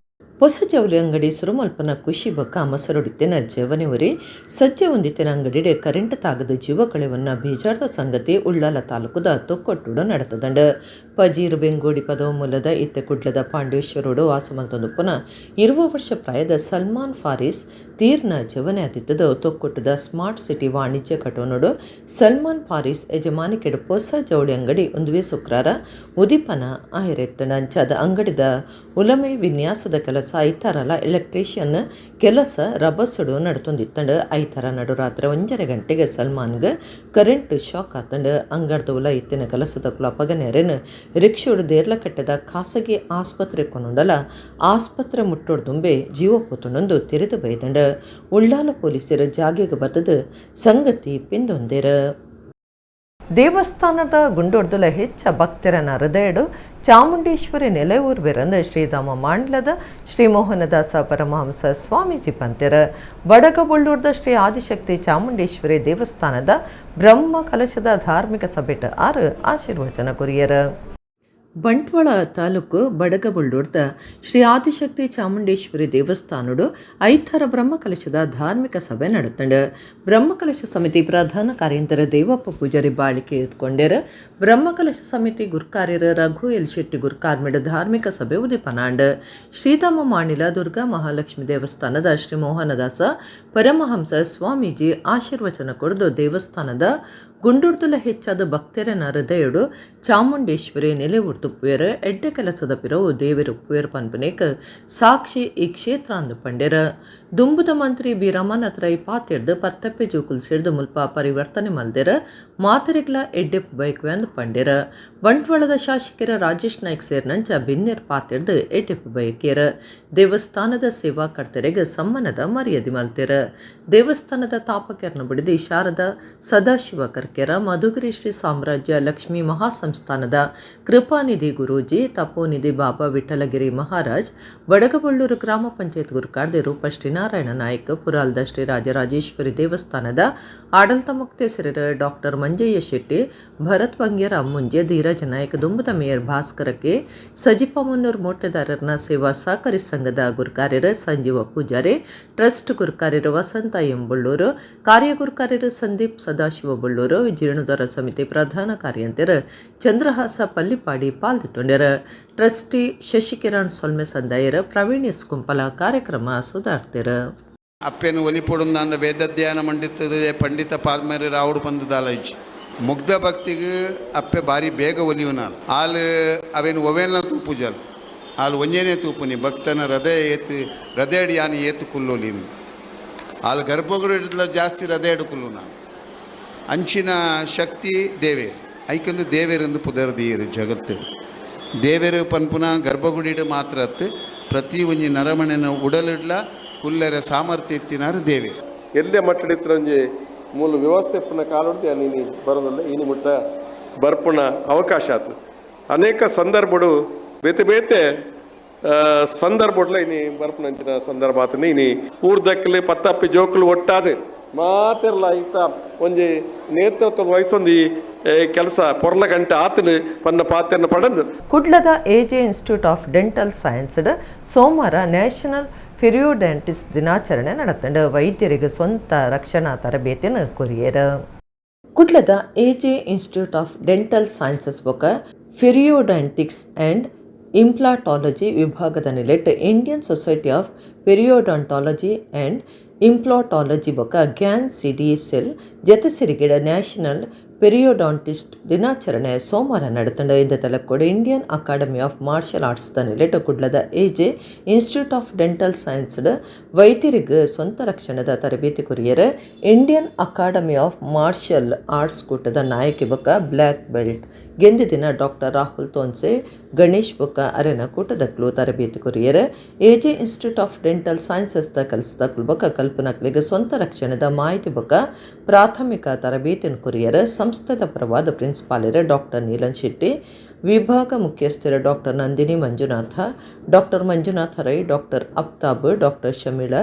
ಹೊಸ ಜವಳಿ ಅಂಗಡಿ ಸುರುಮಲ್ಪನ ಖುಷಿ ಬೊಕ್ಕ ಮಸರುಡಿತ್ತಿನ ಜವನೆ ಉರಿ ಸಜ್ಜೆ ಹೊಂದಿತ್ತಿನ ಅಂಗಡಿಡೆ ಕರೆಂಟ್ ತಾಗದು ಜೀವ ಕಳೆವನ್ನ ಬೇಜಾರದ ಸಂಗತಿ ಉಳ್ಳಾಲ ತಾಲೂಕುದ ತೊಕ್ಕೊಟ್ಟುಡು ನಡೆತದಂಡ. ಪಜೀರು ಬೆಂಗೋಡಿ ಪದವು ಮೂಲದ ಇತ್ತೆ ಕುಡ್ಲದ ಪಾಂಡೇಶ್ವರೋಡು ವಾಸಮಂತೊಂದುಪ್ಪನ 20 ವರ್ಷ ಪ್ರಾಯದ ಸಲ್ಮಾನ್ ಫಾರಿಸ್ ತೀರ್ನ ಜವನೆ ಆದಿತ್ತದ ತೊಕ್ಕೊಟ್ಟದ ಸ್ಮಾರ್ಟ್ ಸಿಟಿ ವಾಣಿಜ್ಯ ಕಟೋನೋಡು ಸಲ್ಮಾನ್ ಫಾರಿಸ್ ಯಜಮಾನಿಕೆಡು ಹೊಸ ಜವಳಿ ಅಂಗಡಿ ಒಂದುವೆ ಶುಕ್ರಾರ ಉದಿಪನ ಆಹಿರೆತ್ತಣ. ಅಂಚಾದ ಅಂಗಡಿದ ಉಲಮೆ ವಿನ್ಯಾಸದ ಕೆಲಸ ಐತಾರಲ ಎಲೆಕ್ಟ್ರಿಷಿಯನ್ ಕೆಲಸ ರಭಸಡು ನಡ್ತೊಂದಿತ್ತಂಡು. ಐತಾರ ನಡು ರಾತ್ರಿ 1:30 ಗಂಟೆಗೆ ಸಲ್ಮಾನ್ಗೆ ಕರೆಂಟ್ ಶಾಕ್ ಆತಂಡು. ಅಂಗಡ್ದ ಉಲ ಇತ್ತಿನ ಕೆಲಸದ ಕುಲಪಗನೇರೇನು ರಿಕ್ಷೋಡು ದೇರ್ಲಕಟ್ಟದ ಖಾಸಗಿ ಆಸ್ಪತ್ರೆ ಕೊನೊಂಡಲ ಆಸ್ಪತ್ರೆ ಮುಟ್ಟೋಡ್ದುಂಬೆ ಜೀವಪೋತುಂಡೊಂದು ತೆರೆದು ಬೈದಂಡು. ಉಳ್ಳಾಲ ಪೊಲೀಸರು ಜಾಗೆಗೆ ಬತ್ತದು ಸಂಗತಿ ಪಿಂದೊಂದಿರ. ದೇವಸ್ಥಾನದ ಗುಂಡೊಡ್ದುಲ ಹೆಚ್ಚ ಭಕ್ತರನ ಹೃದಯಡು Chamundeshwari ನೆಲೆ ಊರ್ವೆರಂದು ಶ್ರೀಧಾಮ ಮಾಂಡ್ಲದ ಶ್ರೀ ಮೋಹನದಾಸ ಪರಮಹಂಸ ಸ್ವಾಮೀಜಿ ಪಂತೆರ್. ಬಡಗಬೊಳ್ಳೂರ್ದ ಶ್ರೀ ಆದಿಶಕ್ತಿ ಚಾಮುಂಡೇಶ್ವರಿ ದೇವಸ್ಥಾನದ ಬ್ರಹ್ಮ ಕಲಶದ ಧಾರ್ಮಿಕ ಸಭೆಟ್ ಆರು ಆಶೀರ್ವಚನ ಕೊರಿಯರ್. ಬಂಟ್ವಾಳ ತಾಲೂಕು ಬಡಗಬೊಳ್ಳೂರ್ದ ಶ್ರೀ ಆದಿಶಕ್ತಿ ಚಾಮುಂಡೇಶ್ವರಿ ದೇವಸ್ಥಾನಡು ಐಥರ ಬ್ರಹ್ಮಕಲಶದ ಧಾರ್ಮಿಕ ಸಭೆ ನಡೆತಂಡು. ಬ್ರಹ್ಮಕಲಶ ಸಮಿತಿ ಪ್ರಧಾನ ಕಾರ್ಯಂತರ ದೇವಪ್ಪ ಪೂಜಾರಿ ಬಾಳಿಕೆ ಎತ್ಕೊಂಡೆರು. ಬ್ರಹ್ಮಕಲಶ ಸಮಿತಿ ಗುರ್ಕಾರ್ಯರು ರಘು ಎಲ್ ಶೆಟ್ಟಿ ಗುರ್ಕಾರ್ಮಿಡ ಧಾರ್ಮಿಕ ಸಭೆ ಉದಿಪನಾಂಡ್. ಶ್ರೀಧಾಮ ಮಾಣಿಲ ದುರ್ಗಾ ಮಹಾಲಕ್ಷ್ಮಿ ದೇವಸ್ಥಾನದ ಶ್ರೀ ಮೋಹನದಾಸ ಪರಮಹಂಸ ಸ್ವಾಮೀಜಿ ಆಶೀರ್ವಚನ ಕೊಡದು ದೇವಸ್ಥಾನದ ಗುಂಡುರ್ದುಲ ಹೆಚ್ಚಾದ ಭಕ್ತರನ ಹೃದಯಡು ಚಾಮುಂಡೇಶ್ವರಿ ನೆಲೆ ಉರ್ತುಪ್ಪುವೆರ್. ಎಡ್ಡೆ ಕೆಲಸದ ಪಿರವು ದೇವಿರುಪ್ಪುವೆರ್ ಪನ್ಪನೇಕ್ ಸಾಕ್ಷಿ ಈ ಕ್ಷೇತ್ರ ಅಂದು ಪಂಡೆರ್. ದುಂಬುದ ಮಂತ್ರಿ ಬಿ ರಮಾನಾಥ್ ರೈ ಪಾತಿರ್ದು ಪತ್ತಪ್ಪೆ ಜೋಕುಲ್ ಸೇರ್ದು ಮುಲ್ಪ ಪರಿವರ್ತನೆ ಮಲ್ದೆರ್. ಮಾತರಿಗ್ಲ ಎಡ್ಡೆಪ್ಪು ಬೈಕ್ವೆ ಅಂದು ಪಂಡೆರ್. ಬಂಟ್ವಾಳದ ಶಾಸಕರ ರಾಜೇಶ್ ನಾಯ್ಕ್ ಸೇರ್ನಂಚ ಬಿನ್ನೆರ್ ಪಾತಿರ್ದು ಎಡ್ಡೆಪ್ಪು ಬಯಕೆರ್. ದೇವಸ್ಥಾನದ ಸೇವಾಕರ್ತರಿಗೆ ಸಮ್ಮಾನದ ಮರ್ಯಾದೆ ಮಲ್ತೆರ್. ದೇವಸ್ಥಾನದ ತಾಪಕೆರ್ನ ಬಿಡದಿ ಶಾರದಾ ಸದಾಶಿವ ಕರ್ಕೆರ, ಮಧುಗಿರಿ ಶ್ರೀ ಸಾಮ್ರಾಜ್ಯ ಲಕ್ಷ್ಮೀ ಮಹಾಸಂಸ್ಥಾನದ ಕೃಪಾನಿಧಿ ಗುರೂಜಿ, ತಪೋನಿಧಿ ಬಾಬಾ ವಿಠಲಗಿರಿ ಮಹಾರಾಜ್, ಬಡಗಬೊಳ್ಳೂರು ಗ್ರಾಮ ಪಂಚಾಯತ್ ಗುರುಕಾರ್ದೆ ರೂಪ ಶ್ರೀನಾರಾಯಣ ನಾಯ್ಕ, ಪುರಾಲ್ದ ಶ್ರೀ ರಾಜರಾಜೇಶ್ವರಿ ದೇವಸ್ಥಾನದ ಆಡಳಿತ ಮುಕ್ತೇಸರರ ಡಾಕ್ಟರ್ ಮಂಜಯ್ಯ ಶೆಟ್ಟಿ, ಭರತ್ ಬಂಗೇರ ಅಮ್ಮುಂಜೆ, ಧೀರಜ್ ನಾಯ್ಕ, ದುಂಬದ ಮೇಯರ್ ಭಾಸ್ಕರಕ್ಕೆ, ಸಜಿಪ ಮುನ್ನೂರು ಮೋಟೆದಾರರನ ಸೇವಾ ಸಹಕಾರಿ ಸಂಘದ ಗುರುಕಾರ್ಯರ ಸಂಜೀವ ಪೂಜಾರಿ, ಟ್ರಸ್ಟ್ ಗುರುಕಾರ್ಯರ ವಸಂತ ಎಂಬಳ್ಳೂರು, ಕಾರ್ಯಗುರುಕಾರ್ಯರು ಸಂದೀಪ್ ಸದಾಶಿವ ಬಳ್ಳೂರು, ಜೀರ್ಣೋದ್ಧಾರ ಸಮಿತಿ ಪ್ರಧಾನ ಕಾರ್ಯಂತೆರ್ ಚಂದ್ರಹಾಸ ಪಲ್ಲಿಪಾಡಿ ಪಾಲ್ದಿತ್ತೊಂಡೆರ್. ಟ್ರಸ್ಟಿ ಶಶಿಕಿರಣ್ ಸೊಲ್ಮೆ ಸಂದಾಯರ್. ಪ್ರವೀಣ್ ಎಸ್ ಕುಂಪಲ ಕಾರ್ಯಕ್ರಮ ಸುಧಾರ್ತೆರ್. ಅಪ್ಪೆನು ಒಲಿಪೊಡುಂದಾಂಡ ವೇದಧ್ಯಾನ ಮಂಡಿತದೆ ಪಂಡಿತ ಪಾದ್ಮೇರೆ ರಾವುಡು ಪಂದದಾಲೈಜಿ ಮುಗ್ಧ ಭಕ್ತಿಗೆ ಅಪ್ಪೆ ಬಾರಿ ಬೇಗ ಒಲಿಯುನಾಲ್ ಆಲ್ ಅವೇನು ಒವೇನ ತೂಪುಜಲ್ ಆಲ್ ಒಂಜೇನೆ ತೂಪುನಿ ಭಕ್ತನ ಹೃದಯ ಏತು ಹೃದಯಡಿ ಯಾನು ಏತು ಕುಲ್ಲೊಲಿನ್ ಆಲ್ ಗರ್ಭಗುಡಿಡ್ಲ ಜಾಸ್ತಿ ಹೃದಯಡು ಕುಲ್ಲುನಾಲ್ ಅಂಚಿನ ಶಕ್ತಿ ದೇವೇರು ಐಕಂದು ದೇವೇರೆಂದು ಪುದರ್ದೀರು ಜಗತ್ತು ದೇವೇರು ಪನ್ಪುನ ಗರ್ಭಗುಡಿಡು ಮಾತ್ರ ಅತ್ತು ಪ್ರತಿ ಒಂಜಿ ನರಮಣೆನ ಉಡಲಿಡ್ಲ ಕುಲ್ಲರ ಸಾಮರ್ಥ್ಯ ಇತ್ತಿನಾರು ದೇವೇರು. ಎಲ್ಲೇ ಮಟ್ಟಡಿತ್ತರಂಜಿ ಮೂಲ ವ್ಯವಸ್ಥೆ ಪುನಃ ಕಾಲೊಡ್ದು ನೀನು ಬರೋದಲ್ಲ ಇನಿ ಮುಟ್ಟ ಬರ್ಪುಣ ಅವಕಾಶ ಆತು. ಅನೇಕ ಸಂದರ್ಭಡು ಬೇತೆ ಬೇತೆ ಸಂದರ್ಭಡ್ಲ ಇನಿ ಬರ್ಪುಣಂಚಿನ ಸಂದರ್ಭ ಆತನ ಇನಿ ಊರ್ದಕ್ಕಲಿ ಪತ್ತಪ್ಪಿ ಜೋಕುಲು ಒಟ್ಟಾದ ಮಾತಿರಲ್ಲ ಈತ ಒಂಜಿ ನೇತೃತ್ವ ವಹಿಸೊಂದು ಕೆಲಸ ಪೊರ್ಲ ಗಂಟೆ ಆತನು ಪನ್ನ ಪಾತ್ರನ ಪಡೆದು. ಕುಡ್ಲದ AJ institute of dental science ಸೋಮವಾರ ನ್ಯಾಷನಲ್ ಪೆರಿಯೋಡಾಂಟಿಸ್ಟ್ ದಿನಾಚರಣೆ ನಡೆತಂಡು. ವೈದ್ಯರಿಗೆ ಸ್ವಂತ ರಕ್ಷಣಾ ತರಬೇತಿಯನ್ನು ಕೊರಿಯರ್. ಕುಡ್ಲದ AJ institute of dental sciences ಬೊಕ ಪೆರಿಯೋಡಾಂಟಿಕ್ಸ್ ಆ್ಯಂಡ್ ಇಂಪ್ಲಾಟಾಲಜಿ ವಿಭಾಗದ ನಿಲೆಟ್ Indian society of periodontology and implantology ಬೊಕ ಗ್ಯಾನ್ ಸಿಡಿ ಸೆಲ್ ಜತೆ ಸಿರಿಗಿಡ ನ್ಯಾಷನಲ್ ಪೆರಿಯೋಡಾಂಟಿಸ್ಟ್ ದಿನಾಚರಣೆ ಸೋಮವಾರ ನಡೆತಂಡ. ಇಂದ ತಲಕೋಡು Indian academy of martial arts ನಿಲೆಟ್ ಕುಡ್ಲದ AJ institute of dental science ವೈದ್ಯರಿಗೆ ಸ್ವಂತ ರಕ್ಷಣದ ತರಬೇತಿ ಕೊರಿಯರ್. Indian academy of martial arts ಕೂಟದ ನಾಯಕಿ ಬೊಕ ಬ್ಲ್ಯಾಕ್ ಬೆಲ್ಟ್ ಗೆಂದಿದಿನ ಡಾಕ್ಟರ್ ರಾಹುಲ್ ತೋನ್ಸೆ ಗಣೇಶ್ ಬೊಕ್ಕ ಅರೆನ ಕೂಟದಕ್ಲು ತರಬೇತಿ ಕೊರಿಯರ್. AJ institute of dental sciences the ಕಲಿಸಿದಕ್ಲು ಬೊಕ ಕಲ್ಪನಕ್ಲಿಗೆ ಸ್ವಂತ ರಕ್ಷಣದ ಮಾಹಿತಿ ಬೊಕ ಪ್ರಾಥಮಿಕ ತರಬೇತಿಯನ್ನು ಕೊರಿಯರ್. ಸಂಸ್ಥೆದ ಪರವಾದ ಪ್ರಿನ್ಸಿಪಾಲರು ಡಾಕ್ಟರ್ ನೀಲನ್ ಶೆಟ್ಟಿ, ವಿಭಾಗ ಮುಖ್ಯಸ್ಥರು doctor Nandini Manjunatha, doctor Manjunatha Rai, doctor Aftab, doctor Shamila,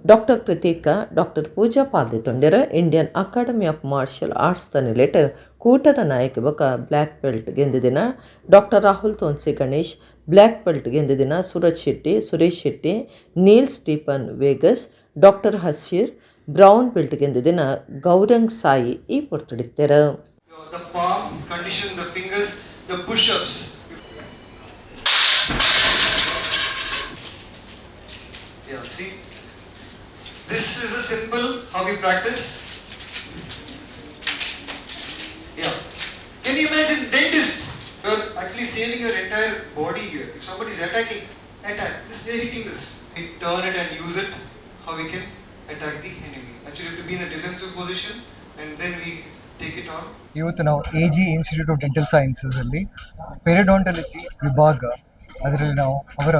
doctor Krithika, doctor Pooja ಪಾಲ್ದಿತ್ತೊಂಡೆರ್. Indian academy of martial arts the ನಿಲೆಟ್ ಕೂಟದ ನಾಯಕ ಬೊಕ ಬ್ಲ್ಯಾಕ್ ಬೆಲ್ಟ್ ಗೆಂದಿದಿನ doctor Rahul Tonse Ganesh, black belt ಗೆಂದಿದಿನ Suraj Shetty, Suresh Shetty, Neil Stephen Vegas, doctor Hasheer, brown belt ಗೆಂದಿದಿನ ಗೌರಂಗ್ ಸಾಯಿ ಈ ಪೊರ್ತುಡಿತ್ತೆರ್. The palm, condition the fingers, the push-ups. Yeah, see? This is a simple how we practice. Yeah. Can you imagine dentist? You're actually saving your entire body here. If somebody is attacking, attack. This, they're hitting this. We turn it and use it how we can attack the enemy. Actually, you have to be in a defensive position and then we take it on. ಇವತ್ತು ನಾವು A G institute of dental ಸೈನ್ಸಸಲ್ಲಿ ಪೆರಿಡಾಂಟಾಲಜಿ ವಿಭಾಗ, ಅದರಲ್ಲಿ ನಾವು ಅವರ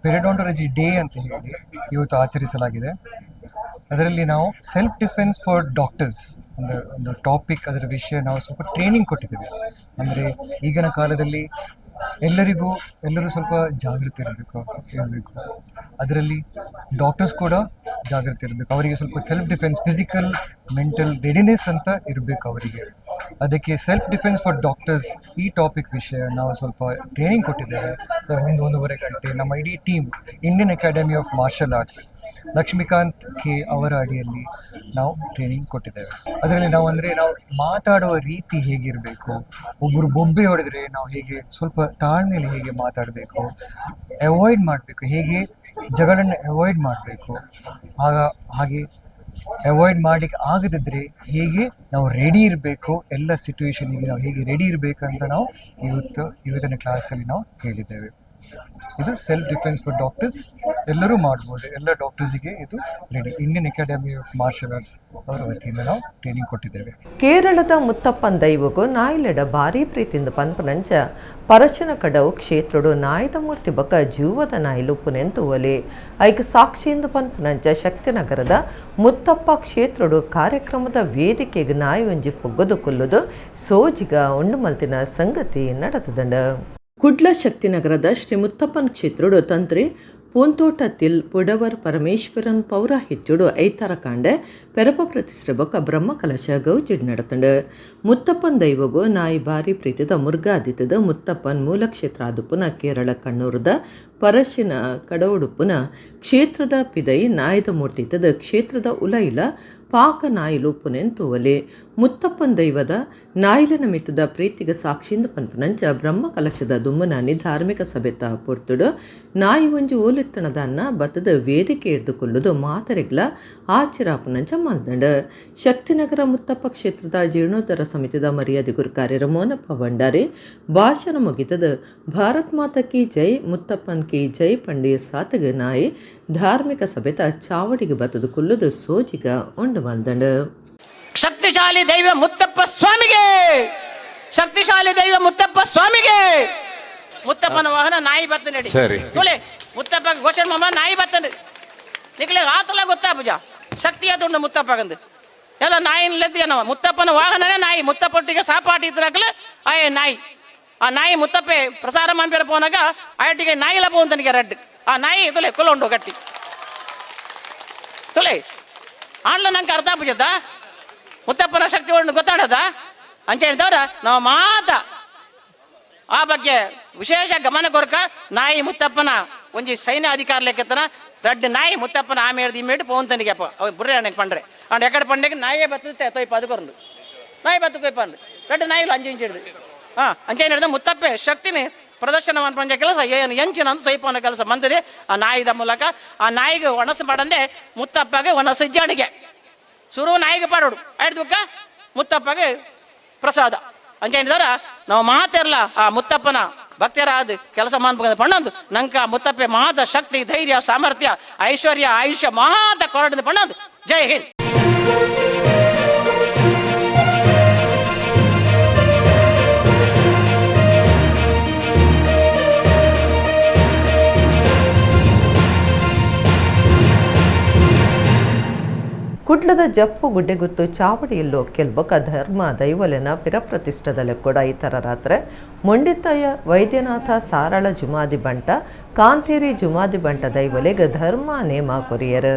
ಪೆರಿಡಾಂಟಾಲಜಿ day ಅಂತ ಹೇಳಿ ಇವತ್ತು ಆಚರಿಸಲಾಗಿದೆ. ಅದರಲ್ಲಿ ನಾವು self defence for doctors ಒಂದು ಒಂದು ಟಾಪಿಕ್, ಅದರ ವಿಷಯ ನಾವು ಸ್ವಲ್ಪ ಟ್ರೈನಿಂಗ್ ಕೊಟ್ಟಿದ್ದೀವಿ. ಅಂದರೆ ಈಗಿನ ಕಾಲದಲ್ಲಿ ಎಲ್ಲರಿಗೂ ಎಲ್ಲರೂ ಸ್ವಲ್ಪ ಜಾಗೃತಿ ಇರಬೇಕು ಇರಬೇಕು. ಅದರಲ್ಲಿ ಡಾಕ್ಟರ್ಸ್ ಕೂಡ ಜಾಗೃತಿ ಇರಬೇಕು. ಅವರಿಗೆ ಸ್ವಲ್ಪ self defence, physical mental readiness ಅಂತ ಇರಬೇಕು ಅವರಿಗೆ. ಅದಕ್ಕೆ ಸೆಲ್ಫ್ ಡಿಫೆನ್ಸ್ ಫಾರ್ ಡಾಕ್ಟರ್ಸ್ ಈ ಟಾಪಿಕ್ ವಿಷಯ ನಾವು ಸ್ವಲ್ಪ ಟ್ರೈನಿಂಗ್ ಕೊಟ್ಟಿದ್ದೇವೆ. ಒಂದು 1.5 ಗಂಟೆ ನಮ್ಮ ಇಡೀ team, Indian Academy of Martial Arts Lakshmikant K ಅವರ ಅಡಿಯಲ್ಲಿ ನಾವು ಟ್ರೈನಿಂಗ್ ಕೊಟ್ಟಿದ್ದೇವೆ. ಅದರಲ್ಲಿ ನಾವು ಅಂದರೆ ನಾವು ಮಾತಾಡುವ ರೀತಿ ಹೇಗಿರಬೇಕು, ಒಬ್ಬರು ಬೊಬ್ಬೆ ಹೊಡೆದರೆ ನಾವು ಹೇಗೆ ಸ್ವಲ್ಪ ತಾಳ್ಮೆಯಲ್ಲಿ ಹೇಗೆ ಮಾತಾಡಬೇಕು, ಅವಾಯ್ಡ್ ಮಾಡಬೇಕು, ಹೇಗೆ ಜಗಳನ್ನು ಅವಾಯ್ಡ್ ಮಾಡಬೇಕು, ಆಗ ಹಾಗೆ ಅವಾಯ್ಡ್ ಮಾಡಲಿಕ್ಕೆ ಆಗದಿದ್ದರೆ ಹೇಗೆ ನಾವು ರೆಡಿ ಇರಬೇಕು, ಎಲ್ಲ ಸಿಚುವೇಶನಿಗೆ ನಾವು ಹೇಗೆ ರೆಡಿ ಇರಬೇಕಂತ ನಾವು ಇವತ್ತಿನ ಕ್ಲಾಸಲ್ಲಿ ನಾವು ಹೇಳಿದ್ದೇವೆ. ಇದು ಸೆಲ್ಫ್ ಡಿಫೆನ್ಸ್ ಫಾರ್ ಡಾಕ್ಟರ್ಸ್ ಎಲ್ಲರೂ ಮಾಡ್ಬೋದು, ಎಲ್ಲ ಡಾಕ್ಟರ್ಸಿಗೆ ಇದು ready. Indian Academy of Martial Arts ಅವರ ವತಿಯಿಂದ ನಾವು ಟ್ರೈನಿಂಗ್ ಕೊಟ್ಟಿದ್ದೇವೆ. ಕೇರಳದ ಮುತ್ತಪ್ಪನ್ ದೈವಗೂ ನಾಯಿಲೆಡ ಭಾರೀ ಪ್ರೀತಿಯಿಂದ ಪನ್ಪನಂಚ ಪರಶನ ಕಡವು ಕ್ಷೇತ್ರಡು ನಾಯಿದ ಮೂರ್ತಿ ಬಕ್ಕ ಜೀವದ ನಾಯಿಲು ಪುನೆಂತು ಒಲೆ ಐಕ ಸಾಕ್ಷಿಯಿಂದ ಪನ್ಪನಂಚ ಶಕ್ತಿನಗರದ ಮುತ್ತಪ್ಪ ಕ್ಷೇತ್ರಡು ಕಾರ್ಯಕ್ರಮದ ವೇದಿಕೆಗೆ ನಾಯಿ ಒಂಜಿ ಪೊಗ್ಗದು ಕೊಲ್ಲುದು ಸೋಜಿಗ ಉಂಡುಮಲ್ತಿನ ಸಂಗತಿ ನಡೆತದಂಡ. ಕುಡ್ಲ ಶಕ್ತಿನಗರದ ಶ್ರೀ ಮುತ್ತಪ್ಪನ್ ಕ್ಷೇತ್ರಡು ತಂತ್ರಿ ಪೂಂತೋಟತಿಲ್ ಪುಡವರ್ ಪರಮೇಶ್ವರನ್ ಪೌರಾಹಿತ್ಯುಡು ಐತಾರ ಕಾಂಡೆ ಪೆರಪ ಪ್ರತಿಷ್ಠೆ ಬೊಕ್ಕ ಬ್ರಹ್ಮಕಲಶ ಗೌಜಿಡ್ ನಡತಂಡು. ಮುತ್ತಪ್ಪನ್ ದೈವಗು ನಾಯಿ ಭಾರಿ ಪ್ರೀತಿದ ಮುರ್ಗಾದಿತ್ತದ ಮುತ್ತಪ್ಪನ್ ಮೂಲಕ್ಷೇತ್ರ ಆದುಪುನ ಕೇರಳ ಕಣ್ಣೂರದ ಪರಶಿನ ಕಡವುಡುಪುನ ಕ್ಷೇತ್ರದ ಪಿದೈ ನಾಯದ ಮೂರ್ತಿ ಇತ್ತದ ಕ್ಷೇತ್ರದ ಉಲೈಲ ಪಾಕ ನಾಯಿಲು ಪುನೆಂತುವಲೆ. ಮುತ್ತಪ್ಪನ್ ದೈವದ ನಾಯಿಲನ ಮಿತ್ತದ ಪ್ರೀತಿಗ ಸಾಕ್ಷಿಯಿಂದ ಪನ್ಪುನಂಚ ಬ್ರಹ್ಮಕಲಶದ ದುಮ್ಮನಾನಿ ಧಾರ್ಮಿಕ ಸಭೆತ ಪೊರ್ತುಡು ನಾಯಿ ಒಂಜಿ ಓಲಿತ್ತಣದನ್ನ ಬತ್ತದ ವೇದಿಕೆ ಹಿಡಿದುಕೊಳ್ಳುವುದು ಮಾತರೆಗ್ಲ ಆಚಿರಾಪುನಂಚ ಮಲ್ದಂಡ. ಶಕ್ತಿನಗರ ಮುತ್ತಪ್ಪ ಕ್ಷೇತ್ರದ ಜೀರ್ಣೋದ್ಧಾರ ಸಮಿತಿದ ಮರ್ಯಾದೆ ಗುರುಕಾರ್ಯರ ಮೋನಪ್ಪ ಭಂಡಾರಿ ಭಾಷಣ ಮುಗಿತದ ಭಾರತ್ ಮಾತಾ ಕಿ ಜೈ, ಮುತ್ತಪ್ಪನ್ ಕಿ ಜೈ ಪಂಡಿ ಸಾತಗ ನಾಯಿ ಧಾರ್ಮಿಕ ಸಭೆತ ಚಾವಡಿಗೆ ಬತ್ತದು ಕೊಲ್ಲುದು ಸೋಜಿಗ ಉಂಡು ಮಲ್ದಂಡ. ಶಕ್ತಿಶಾಲಿ ದೈವ ಮುತ್ತಪ್ಪ ಸ್ವಾಮಿಗೆ, ಶಕ್ತಿಶಾಲಿ ದೈವ ಮುತ್ತಪ್ಪ ಸ್ವಾಮಿಗೆ. ಮುತ್ತಪ್ಪನ ವಾಹನ ನಾಯಿ ಬತ್ತನೆ ತುಲೆ ಮುತ್ತಪ್ಪ ಘೋಷಣೆ ಮಾಮ ನಾಯಿ ಬತ್ತನೆ ನಿಕ್ಲೆ ಆತಲ ಗೊತ್ತಾ ಪೂಜಾ ಶಕ್ತಿಯ ತುಂಡು ಮುತ್ತಪ್ಪಗಂದು ಎಲ್ಲ ನಾಯಿನ ಏನವ ಮುತ್ತಪ್ಪನ ವಾಹನನೇ ನಾಯಿ. ಮುತ್ತಪ್ಪಟ್ಟಿಗೆ ಸಾಪಾಟಿ ಇದ್ರಾಗಲೇ ಆಯ್ ನಾಯಿ, ಆ ನಾಯಿ ಮುತ್ತಪ್ಪೆ ಪ್ರಸಾರ ಮಾನ್ಪೇರ ಪೋನಾಗ ಆಯಟ್ಟಿಗೆ ನಾಯಿ ಲಭ ಅಂತನಿಗೆ ರಡ್ಡು ಆ ನಾಯಿ ತುಲೆ ಕೊಲ್ಲೊಂಡು ಗಟ್ಟಿ ತುಲೆ ಆನ್ಲ ನಂಗೆ ಅರ್ಥ ಪೂಜದ ಮುತ್ತಪ್ಪನ ಶಕ್ತಿ ಒಳ್ಳೆ ಗೊತ್ತಾಡದ ಅಂತ ಹೇಳಿದವ್ರ ನಾವು ಮಾತ ಆ ಬಗ್ಗೆ ವಿಶೇಷ ಗಮನ ಕೊರಕ ನಾಯಿ ಮುತ್ತಪ್ಪನ ಒಂಜಿ ಸೈನ್ಯ ಅಧಿಕಾರ ಲೆಕ್ಕತನ ರಡ್ಡು ನಾಯಿ ಮುತ್ತಪ್ಪನ ಆಮೆ ಹಿಡ್ದು ಇಮ್ಮೇಡು ಪೋಂತನಿಗೆ ಅಪ್ಪ ಅವ್ ಬುರ್ರೆ ಅಣ್ಣಗೆ ಪಂಡ್ರೆ ಅಂಡ್ ಎಕಡೆ ಪಂಡೆಗೆ ನಾಯೇ ಬರ್ತದೆ ತೊಯ್ಪ ಅದು ನಾಯಿ ಬತ್ತು ಕೊಯ್ಪ ಅಂದ್ರು ರಡ್ಡು ನಾಯಿಲು ಅಂಚೆ ಇಂಚೆ ಹಿಡ್ದು ಹಾಂ ಅಂಚೆ ಹಿಡಿದು ಮುತ್ತಪ್ಪೆ ಶಕ್ತಿನಿ ಪ್ರದರ್ಶನ ಪಂಜ ಕೆಲಸ ಏನು ಎಂಚಿನ ಅಂತ ತೊಯ್ಪನ ಕೆಲಸ ಬಂದಿದೆ ಆ ನಾಯಿದ ಮೂಲಕ. ಆ ನಾಯಿಗೆ ಒಣಸು ಮಾಡಂದೆ ಮುತ್ತಪ್ಪಗೆ ಒಣಸು ಜಾಣಿಗೆ ಶುರು ನಾಯಿಗೆ ಪಾಡೋಡು ಆಯ್ತು ಮುತ್ತಪ್ಪಗೆ ಪ್ರಸಾದ ಅಂಚೆ ನಾವು ಮಾತಿರಲ್ಲ ಆ ಮುತ್ತಪ್ಪನ ಭಕ್ತರಾದ ಕೆಲಸ ಮಾಡ್ಬೇಕಂತ ಪಣ್ಣಂದು ನಂಕ ಮುತ್ತಪ್ಪೆ ಮಾತ ಶಕ್ತಿ ಧೈರ್ಯ ಸಾಮರ್ಥ್ಯ ಐಶ್ವರ್ಯ ಆಯುಷ್ಯ ಮಾತ ಕೊರಡದ ಪಣ್ಣಂದು. ಜೈ ಹಿಂದ್. ಕುಡ್ಲದ ಜಪ್ಪು ಗುಡ್ಡೆಗುತ್ತು ಚಾವಡಿಯಲ್ಲೋ ಕೆಲ್ಬಕ ಧರ್ಮ ದೈವಲೆನ ಪಿರಪ್ರತಿಷ್ಠದಲ್ಲಿ ಕೂಡ ಇತರ ರಾತ್ರಿ ಮೊಂಡಿತಾಯ ವೈದ್ಯನಾಥ ಸಾರಳ ಜುಮಾದಿ ಬಂಟ ಕಾಂತೇರಿ ಜುಮಾದಿ ಬಂಟ ದೈವಲೆಗ ಧರ್ಮ ನೇಮ ಕೊರಿಯರು.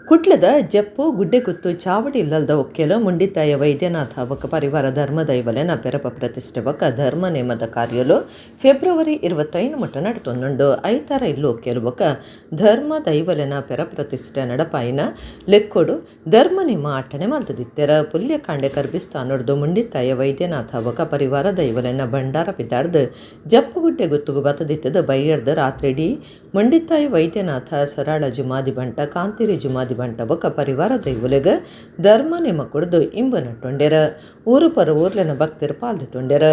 ಕುಡ್ಲದ ಜಪ್ಪು ಗುಡ್ಡೆಗುತ್ತು ಚಾವಡಿ ಇಲ್ಲದ ಒಕ್ಕೆಲ ಮುಂಡಿತಾಯ ವೈದ್ಯನಾಥ ಬಕ ಪರಿವಾರ ಧರ್ಮ ದೈವಲೆನ ಪೆರಪ ಪ್ರತಿಷ್ಠೆ ಬಕ ಧರ್ಮ ನೇಮದ ಕಾರ್ಯಲು ಫೆಬ್ರವರಿ 25 ಮಟ್ಟ ನಡತೊಂದುಂಡು. ಐತಾರ ಇಲ್ಲು ಒಕ್ಕೆಲು ಬಕ ಧರ್ಮ ದೈವಲೆನ ಪೆರ ಪ್ರತಿಷ್ಠೆ ನಡಪಾಯಿನ ಲೆಕ್ಕೊಡು ಧರ್ಮ ನೇಮ ಅಟ್ಟಣೆ ಮಲ್ತದಿತ್ತೆರ. ಪುಲ್ಯಕಾಂಡೆ ಕರ್ಬಿಸ್ತಾನೊಡ್ದು ಮುಂಡಿತಾಯ ವೈದ್ಯನಾಥ ಬಕ ಪರಿವಾರ ದೈವಲೆನ ಭಂಡಾರ ಪಿತಾಡ್ದು ಜಪ್ಪು ಗುಡ್ಡೆಗುತ್ತುಗು ಬತದಿತ್ತದ ಬೈಯರ್ದ ರಾತ್ರಿಡಿ ಮುಂಡಿತಾಯ ವೈದ್ಯನಾಥ ಸರಾಳ ಜುಮಾದಿ ಬಂಟ ಕಾಂತಿರಿ ಜುಮಾದಿ ಬಂಟ ಬೊಕ್ಕ ಪರಿವಾರ ದೈವಲೆಗ ಧರ್ಮ ನೇಮ ಕೊಡ್ದು ಇಂಬ ನಟ್ಟೊಂಡೆರ. ಊರು ಪರ ಊರ್ಲೆನ ಭಕ್ತರು ಪಾಲ್ದು ತೊಂಡೆರ.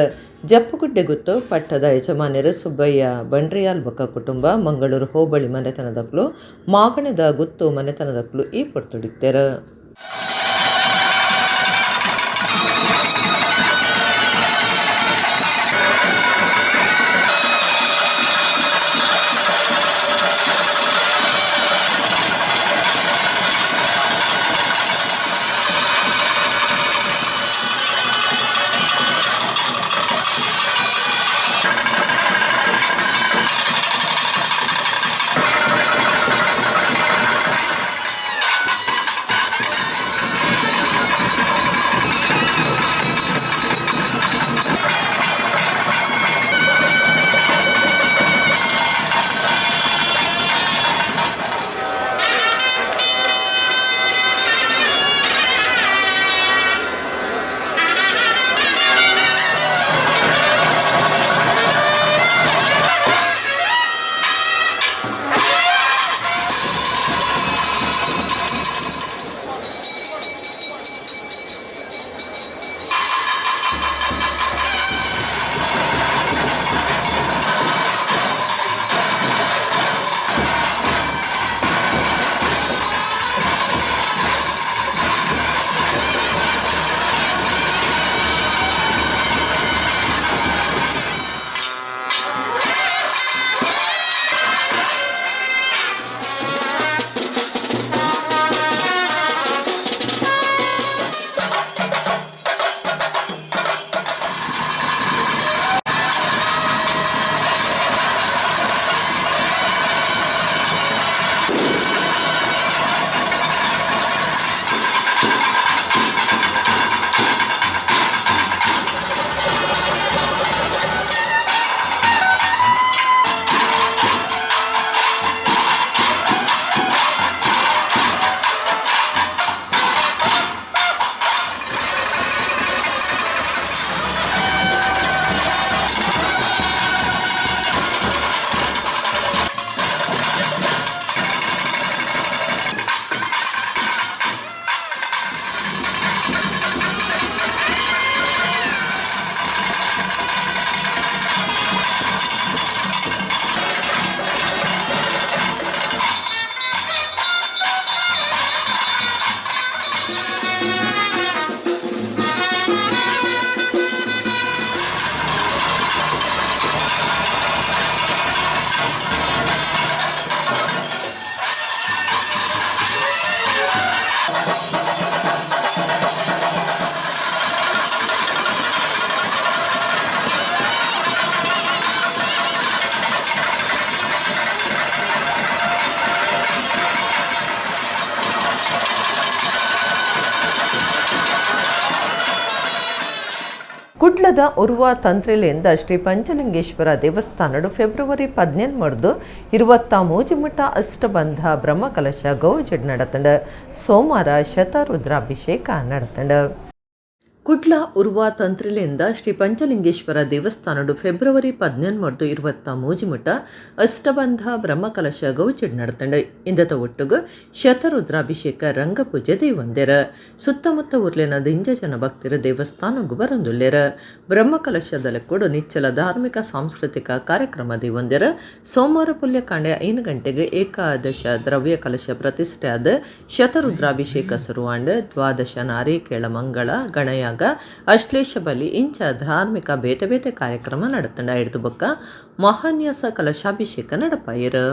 ಜಪ್ಪುಗುಡ್ಡೆ ಗುತ್ತು ಪಟ್ಟದ ಯಜಮಾನ್ಯರು ಸುಬ್ಬಯ್ಯ ಬಂಡ್ರಿಯಾಲ್ ಬೊಕ್ಕ ಕುಟುಂಬ ಮಂಗಳೂರು ಹೋಬಳಿ ಮನೆತನದಕ್ಲು ಮಾಗಣದ ಗುತ್ತು ಮನೆತನದಕ್ಲು ಈ ಪೊರ್ತುಡಿತ್ತೆರ. ಕುಡ್ಲದ ಉರ್ವ ತಂತ್ರಿಲೆಯಿಂದ ಶ್ರೀ ಪಂಚಲಿಂಗೇಶ್ವರ ದೇವಸ್ಥಾನಡು ಫೆಬ್ರವರಿ 17 23 ಮಟ್ಟ ಅಷ್ಟಬಂಧ ಬ್ರಹ್ಮಕಲಶ ಗೌಜಡ್ ನಡತಂಡ. ಸೋಮವಾರ ಶತರುದ್ರಾಭಿಷೇಕ ನಡತಂಡ. ಕುಡ್ಲ ಉರ್ವ ತಂತ್ರಿಲೆಯಿಂದ ಶ್ರೀ ಪಂಚಲಿಂಗೇಶ್ವರ ದೇವಸ್ಥಾನಡು ಫೆಬ್ರವರಿ 17 23 ಮಟ್ಟ ಅಷ್ಟಬಂಧ ಬ್ರಹ್ಮಕಲಶ ಗೌಜಡ್ ನಡತಂಡ. ಇಂದತ ಒಟ್ಟುಗು ಶತರುದ್ರಾಭಿಷೇಕ ರಂಗಪೂಜೆ ದೇವಂದೆರ. ಸುತ್ತಮುತ್ತ ಊರ್ಲಿನ ದಿಂಜ ಜನ ಭಕ್ತರ ದೇವಸ್ಥಾನಗು ಬರಂದುಲ್ಲೆರ. ಬ್ರಹ್ಮಕಲಶದ ಕೂಡ ನಿಚ್ಚಲ ಧಾರ್ಮಿಕ ಸಾಂಸ್ಕೃತಿಕ ಕಾರ್ಯಕ್ರಮ ದೇವಂದೆರ. ಸೋಮವಾರ ಪುಲ್ಯಕಾಂಡೆ 5 ಗಂಟೆಗೆ ಏಕಾದಶ ದ್ರವ್ಯ ಕಲಶ ಪ್ರತಿಷ್ಠೆ ಆದ ಶತರುದ್ರಾಭಿಷೇಕ ಸುರುವಾಂಡ. ದ್ವಾದಶ ನಾರಿಕೇಳ ಮಂಗಳ ಗಣಯಾಗ ಅಶ್ಲೇಷ ಬಲಿ ಇಂಚ ಧಾರ್ಮಿಕ ಬೇತೆ ಬೇತೆ ಕಾರ್ಯಕ್ರಮ ನಡತಂಡ. ಹಿಡಿದು ಬೊಕ್ಕ ಮಹಾನ್ಯಾಸ ಕಲಶಾಭಿಷೇಕ ನಡಪಾಯಿರು.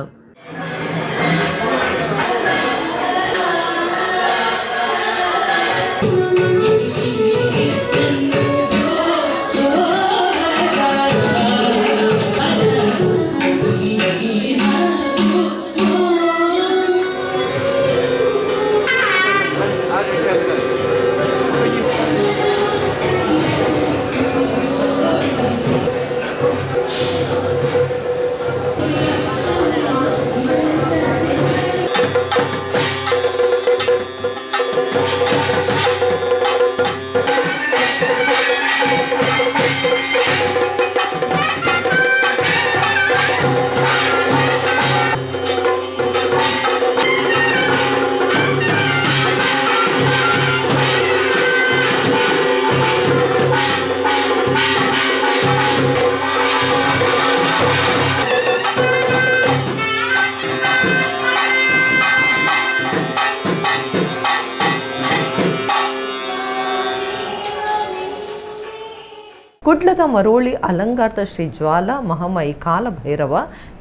ಕುಡ್ಲದ ಮರೋಳಿ ಅಲಂಗಾರ್ದ ಶ್ರೀ ಜ್ವಾಲಾ ಮಹಾಮಯಿ ಕಾಲಭೈರವ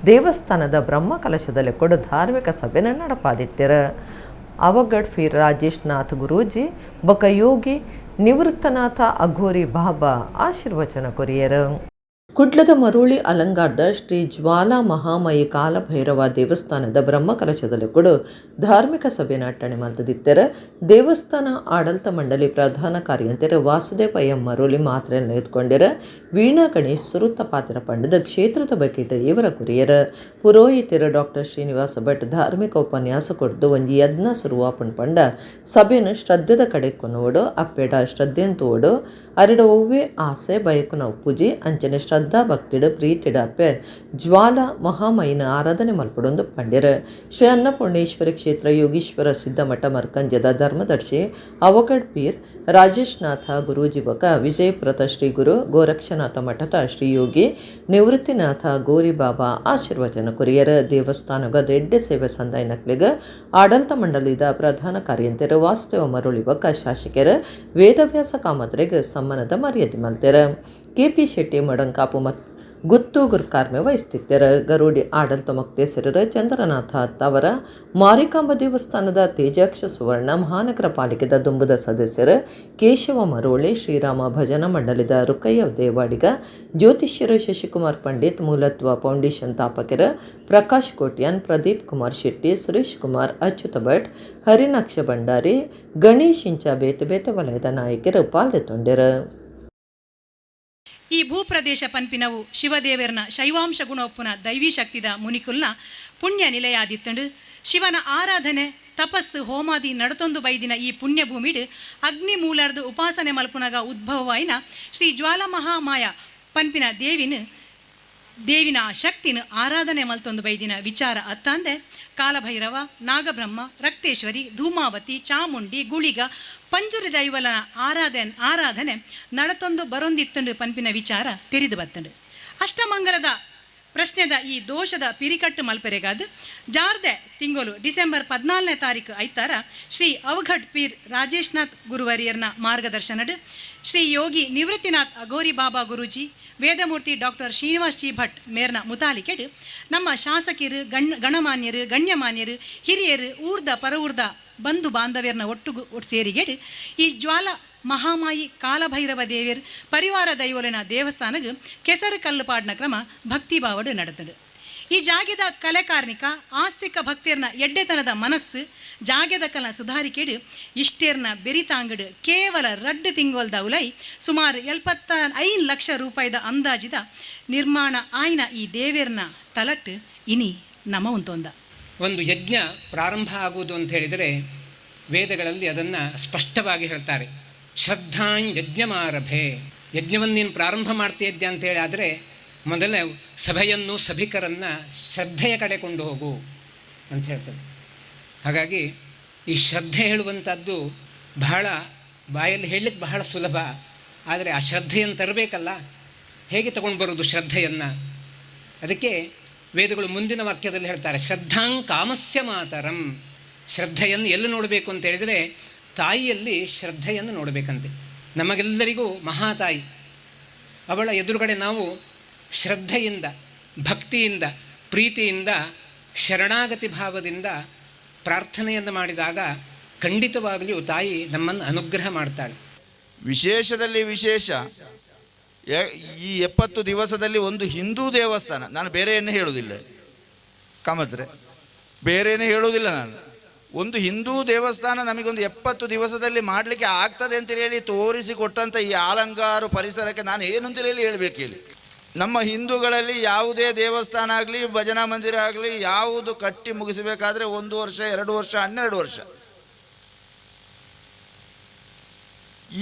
ದೇವಸ್ಥಾನದ ಬ್ರಹ್ಮ ಕಲಶದಲ್ಲಿ ಕೊಡು ಧಾರ್ಮಿಕ ಸಭೆನ ನಡಪಾದಿತ್ತರ. ಅವಗಡ್ ಫೀರ್ ರಾಜೇಶ್ ನಾಥ್ ಗುರೂಜಿ ಬೊಕ ಯೋಗಿ ನಿವೃತ್ತನಾಥ ಅಘೋರಿ ಬಾಬಾ ಆಶೀರ್ವಚನ ಕೊರಿಯರು. ಕುಡ್ಲದ ಮರೋಳಿ ಅಲಂಗಾರ್ದ ಶ್ರೀ ಜ್ವಾಲಾ ಮಹಾಮಯಿ ಕಾಲಭೈರವ ದೇವಸ್ಥಾನದ ಬ್ರಹ್ಮಕಲಶದಲ್ಲಿ ಕೂಡ ಧಾರ್ಮಿಕ ಸಭೆ ಅಟ್ಟಣೆ ಮಲ್ತದಿತ್ತರ. ದೇವಸ್ಥಾನ ಆಡಳಿತ ಮಂಡಳಿ ಪ್ರಧಾನ ಕಾರ್ಯಂತೆರ ವಾಸುದೇವ ಎಂ ಮರೋಳಿ ಮಾತ್ರೆ ಎತ್ಕೊಂಡಿರ. ವೀಣಾ ಗಣೇಶ್ ಸುರುತ್ತ ಪಾತ್ರ ಪಂಡದ ಕ್ಷೇತ್ರದ ಬಕೆಟ್ ಇವರ ಕುರಿಯರ. ಪುರೋಹಿತರ ಡಾಕ್ಟರ್ ಶ್ರೀನಿವಾಸ ಭಟ್ ಧಾರ್ಮಿಕ ಉಪನ್ಯಾಸ ಕೊಡ್ದು ಒಂಜಿ ಯಜ್ಞ ಸುರುವಾಪುಣ್ ಪಂಡ ಸಭೆಯನ್ನು ಶ್ರದ್ಧೆದ ಕಡೆ ಕೊನೋಡು ಅಪ್ಪೆಡ ಶ್ರದ್ಧೆಂತೋಡು ಅರೆಡ ಒವ್ವೆ ಆಸೆ ಬಯಕುನ ಪೂಜೆ ಅಂಚನೆ ಶ್ರದ್ಧಾ ಭಕ್ತಿಡು ಪ್ರೀತಿಡ ಅಪ್ಪೆ ಜ್ವಾಲ ಮಹಾಮಯಿನ ಆರಾಧನೆ ಮಲ್ಪಡೊಂದು ಪಂಡ್ಯರ. ಶ್ರೀ ಅನ್ನಪೂರ್ಣೇಶ್ವರಿ ಕ್ಷೇತ್ರ ಯೋಗೀಶ್ವರ ಸಿದ್ಧಮಠ ಮರ್ಕಂಜದ ಧರ್ಮದರ್ಶಿ ಅವಗಡ್ ಪೀರ್ ರಾಜೇಶ್ನಾಥ ಗುರೂಜಿ ಬಕ ವಿಜಯಪುರದ ಶ್ರೀ ಗುರು ಗೋರಕ್ಷನಾಥ ಮಠದ ಶ್ರೀ ಯೋಗಿ ನಿವೃತ್ತಿನಾಥ ಗೋರಿ ಬಾಬಾ ಆಶೀರ್ವಚನ ಕೊರಿಯರ. ದೇವಸ್ಥಾನಗ ದೆಡ್ಡೆ ಸೇವೆ ಸಂದಾಯನಕ್ಲಿಗ ಆಡಳಿತ ಮಂಡಳಿದ ಪ್ರಧಾನ ಕಾರ್ಯಂತೆರ ವಾಸ್ತವ ಮರುಳಿ ಬಕ ಶಾಸಕರ ವೇದವ್ಯಾಸ ಕಾಮತ್ರೆಗ್ ಸಮ್ಮಾನದ ಮರ್ಯಾದೆ ಮಲ್ತೆರ. ಕೆಪಿ ಶೆಟ್ಟಿ ಮಡಂಕಾಪು ಮತ್ತು ಗುತ್ತು ಗುರುಕಾರ್ಮೆ ವಹಿಸ್ತಿತ್ತರ. ಗರುಡಿ ಆಡಳಿತ ಮೊಕ್ತೇಸರರ ಚಂದ್ರನಾಥ ತವರ ಮಾರಿಕಾಂಬ ದೇವಸ್ಥಾನದ ತೇಜಾಕ್ಷ ಸುವರ್ಣ ಮಹಾನಗರ ಪಾಲಿಕೆದ ದುಂಬುದ ಸದಸ್ಯರ ಕೇಶವ ಮರೋಳಿ ಶ್ರೀರಾಮ ಭಜನಾ ಮಂಡಳಿದ ರುಕಯ್ಯ ದೇವಾಡಿಗ ಜ್ಯೋತಿಷ್ಯರು ಶಶಿಕುಮಾರ್ ಪಂಡಿತ್ ಮೂಲತ್ವ ಫೌಂಡೇಶನ್ ತಾಪಕರ ಪ್ರಕಾಶ್ ಕೋಟ್ಯಾನ್ ಪ್ರದೀಪ್ ಕುಮಾರ್ ಶೆಟ್ಟಿ ಸುರೇಶ್ ಕುಮಾರ್ ಅಚ್ಯುತ ಭಟ್ ಹರಿನಾಕ್ಷ ಭಂಡಾರಿ ಗಣೇಶ್ ಇಂಚ ಬೇತೆ ಬೇತೆ ವಲಯದ ನಾಯಕರು ಪಾಲ್ಗೊಂಡರು. ಈ ಭೂಪ್ರದೇಶ ಪನ್ಪಿನವು ಶಿವದೇವರನ ಶೈವಾಂಶ ಗುಣೊಪ್ಪುನ ದೈವಿ ಶಕ್ತಿದ ಮುನಿಕುಲ್ನ ಪುಣ್ಯ ನಿಲಯಾದಿತ್ತಂಡು. ಶಿವನ ಆರಾಧನೆ ತಪಸ್ಸು ಹೋಮಾದಿ ನಡತೊಂದು ಬೈದಿನ ಈ ಪುಣ್ಯಭೂಮಿಡು ಅಗ್ನಿ ಮೂಲರ್ದು ಉಪಾಸನೆ ಮಲ್ಪುನಗ ಉದ್ಭವವಾಯಿನ ಶ್ರೀ ಜ್ವಾಲಮಹಾಮಾಯ ಪನ್ಪಿನ ದೇವಿನ ಶಕ್ತಿನ ಆರಾಧನೆ ಮಲ್ತೊಂದು ಬೈದಿನ ವಿಚಾರ ಅತ್ತಾಂದೆ ಕಾಲಭೈರವ ನಾಗಬ್ರಹ್ಮ ರಕ್ತೇಶ್ವರಿ ಧೂಮಾವತಿ ಚಾಮುಂಡಿ ಗುಳಿಗ ಪಂಜುರಿ ದೈವಲನ ಆರಾಧನೆ ನಡತೊಂದು ಬರೊಂದಿತ್ತಂಡು ಪನ್ಪಿನ ವಿಚಾರ ತೆರಿದು ಬತ್ತಂಡು. ಅಷ್ಟಮಂಗಲದ ಪ್ರಶ್ನೆದ ಈ ದೋಷದ ಪಿರಿಕಟ್ಟು ಮಲ್ಪೆರೆಗಾದ ಜಾರ್ದೆ ತಿಂಗಳು ಡಿಸೆಂಬರ್ 14ನೇ ತಾರೀಕು ಐತಾರ ಶ್ರೀ ಅವಘಡ್ ಪೀರ್ ರಾಜೇಶ್ನಾಥ್ ಗುರುವರಿಯರ್ನ ಮಾರ್ಗದರ್ಶನಡು ಶ್ರೀ ಯೋಗಿ ನಿವೃತ್ತಿನಾಥ್ ಅಘೋರಿ ಬಾಬಾ ಗುರೂಜಿ ವೇದಮೂರ್ತಿ ಡಾಕ್ಟರ್ ಶ್ರೀನಿವಾಸ್ ಜಿ ಭಟ್ ಮೇರ್ನ ಮುತಾಲಿಕೆಡು ನಮ್ಮ ಶಾಸಕರು ಗಣಮಾನ್ಯರು ಗಣ್ಯಮಾನ್ಯರು ಹಿರಿಯರು ಊರ್ದ ಪರವೂರ್ದ ಬಂಧು ಬಾಂಧವ್ಯರ್ನ ಒಟ್ಟು ಸೇರಿಗೆಡು ಈ ಜ್ವಾಲ ಮಹಾಮಾಯಿ ಕಾಲಭೈರವ ದೇವಿಯರ್ ಪರಿವಾರ ದೈವಲಿನ ದೇವಸ್ಥಾನಗ ಕೆಸರು ಕಲ್ಲು ಪಾಡಿನ ಕ್ರಮ ಭಕ್ತಿಭಾವಡು ನಡೆತಡು. ಈ ಜಾಗೆದ ಕಲೆಕಾರ್ನಿಕ ಆಸ್ತಿಕ ಭಕ್ತರ್ನ ಎಡ್ಡೆತನದ ಮನಸ್ಸು ಜಾಗೆದ ಕಲ ಸುಧಾರಿಕೆಡು ಇಷ್ಟೇರ್ನ ಬೆರಿತಾಂಗಡು ಕೇವಲ ರಡ್ಡು ತಿಂಗೋಲ್ದ ಉಲೈ ಸುಮಾರು 75 ಲಕ್ಷ ರೂಪಾಯಿದ ಅಂದಾಜಿದ ನಿರ್ಮಾಣ ಆಯ್ನ ಈ ದೇವೇರ್ನ ತಲಟ್ಟು ಇನಿ ನಮ ಉಂತೊಂದ. ಒಂದು ಯಜ್ಞ ಪ್ರಾರಂಭ ಆಗುವುದು ಅಂತ ಹೇಳಿದರೆ ವೇದಗಳಲ್ಲಿ ಅದನ್ನು ಸ್ಪಷ್ಟವಾಗಿ ಹೇಳ್ತಾರೆ. ಶ್ರದ್ಧಾಂ ಯಜ್ಞಮಾರಭೆ, ಯಜ್ಞವನ್ನು ನೀನು ಪ್ರಾರಂಭ ಮಾಡ್ತೀಯದ್ಯಾ ಅಂತೇಳಿ ಆದರೆ ಮೊದಲ ಸಭೆಯನ್ನು ಸಭಿಕರನ್ನು ಶ್ರದ್ಧೆಯ ಕಡೆ ಕೊಂಡು ಹೋಗು ಅಂತ ಹೇಳ್ತದೆ. ಹಾಗಾಗಿ ಈ ಶ್ರದ್ಧೆ ಹೇಳುವಂಥದ್ದು ಬಹಳ ಬಾಯಲ್ಲಿ ಹೇಳಲಿಕ್ಕೆ ಬಹಳ ಸುಲಭ, ಆದರೆ ಆ ಶ್ರದ್ಧೆಯನ್ನು ತರಬೇಕಲ್ಲ, ಹೇಗೆ ತಗೊಂಡು ಬರೋದು ಶ್ರದ್ಧೆಯನ್ನು? ಅದಕ್ಕೆ ವೇದಗಳು ಮುಂದಿನ ವಾಕ್ಯದಲ್ಲಿ ಹೇಳ್ತಾರೆ, ಶ್ರದ್ಧಾಂ ಕಾಮಸ್ಯ ಮಾತರಂ. ಶ್ರದ್ಧೆಯನ್ನು ಎಲ್ಲಿ ನೋಡಬೇಕು ಅಂತ ಹೇಳಿದರೆ ತಾಯಿಯಲ್ಲಿ ಶ್ರದ್ಧೆಯನ್ನು ನೋಡಬೇಕಂತೆ. ನಮಗೆಲ್ಲರಿಗೂ ಮಹಾತಾಯಿ, ಅವಳ ಎದುರುಗಡೆ ನಾವು ಶ್ರದ್ಧೆಯಿಂದ, ಭಕ್ತಿಯಿಂದ, ಪ್ರೀತಿಯಿಂದ, ಶರಣಾಗತಿ ಭಾವದಿಂದ ಪ್ರಾರ್ಥನೆಯನ್ನು ಮಾಡಿದಾಗ ಖಂಡಿತವಾಗಲೂ ತಾಯಿ ನಮ್ಮನ್ನು ಅನುಗ್ರಹ ಮಾಡ್ತಾಳೆ. ವಿಶೇಷದಲ್ಲಿ ವಿಶೇಷ ಈ 70 ದಿವಸದಲ್ಲಿ ಒಂದು ಹಿಂದೂ ದೇವಸ್ಥಾನ, ನಾನು ಬೇರೆಯನ್ನೇ ಹೇಳುವುದಿಲ್ಲ ಕಾಮತ್ರೆ, ಬೇರೆಯೇ ಹೇಳುವುದಿಲ್ಲ ನಾನು, ಒಂದು ಹಿಂದೂ ದೇವಸ್ಥಾನ ನಮಗೊಂದು 70 ದಿವಸದಲ್ಲಿ ಮಾಡಲಿಕ್ಕೆ ಆಗ್ತದೆ ಅಂತೇಳಿ ತೋರಿಸಿಕೊಟ್ಟಂಥ ಈ ಆಲಂಗಾರು ಪರಿಸರಕ್ಕೆ ನಾನು ಏನು ಅಂತೇಳಿ ಹೇಳಬೇಕು ಹೇಳಿ. ನಮ್ಮ ಹಿಂದೂಗಳಲ್ಲಿ ಯಾವುದೇ ದೇವಸ್ಥಾನ ಆಗಲಿ, ಭಜನಾ ಮಂದಿರ ಆಗಲಿ, ಯಾವುದು ಕಟ್ಟಿ ಮುಗಿಸಬೇಕಾದ್ರೆ 1 ವರ್ಷ, 2 ವರ್ಷ, 12 ವರ್ಷ.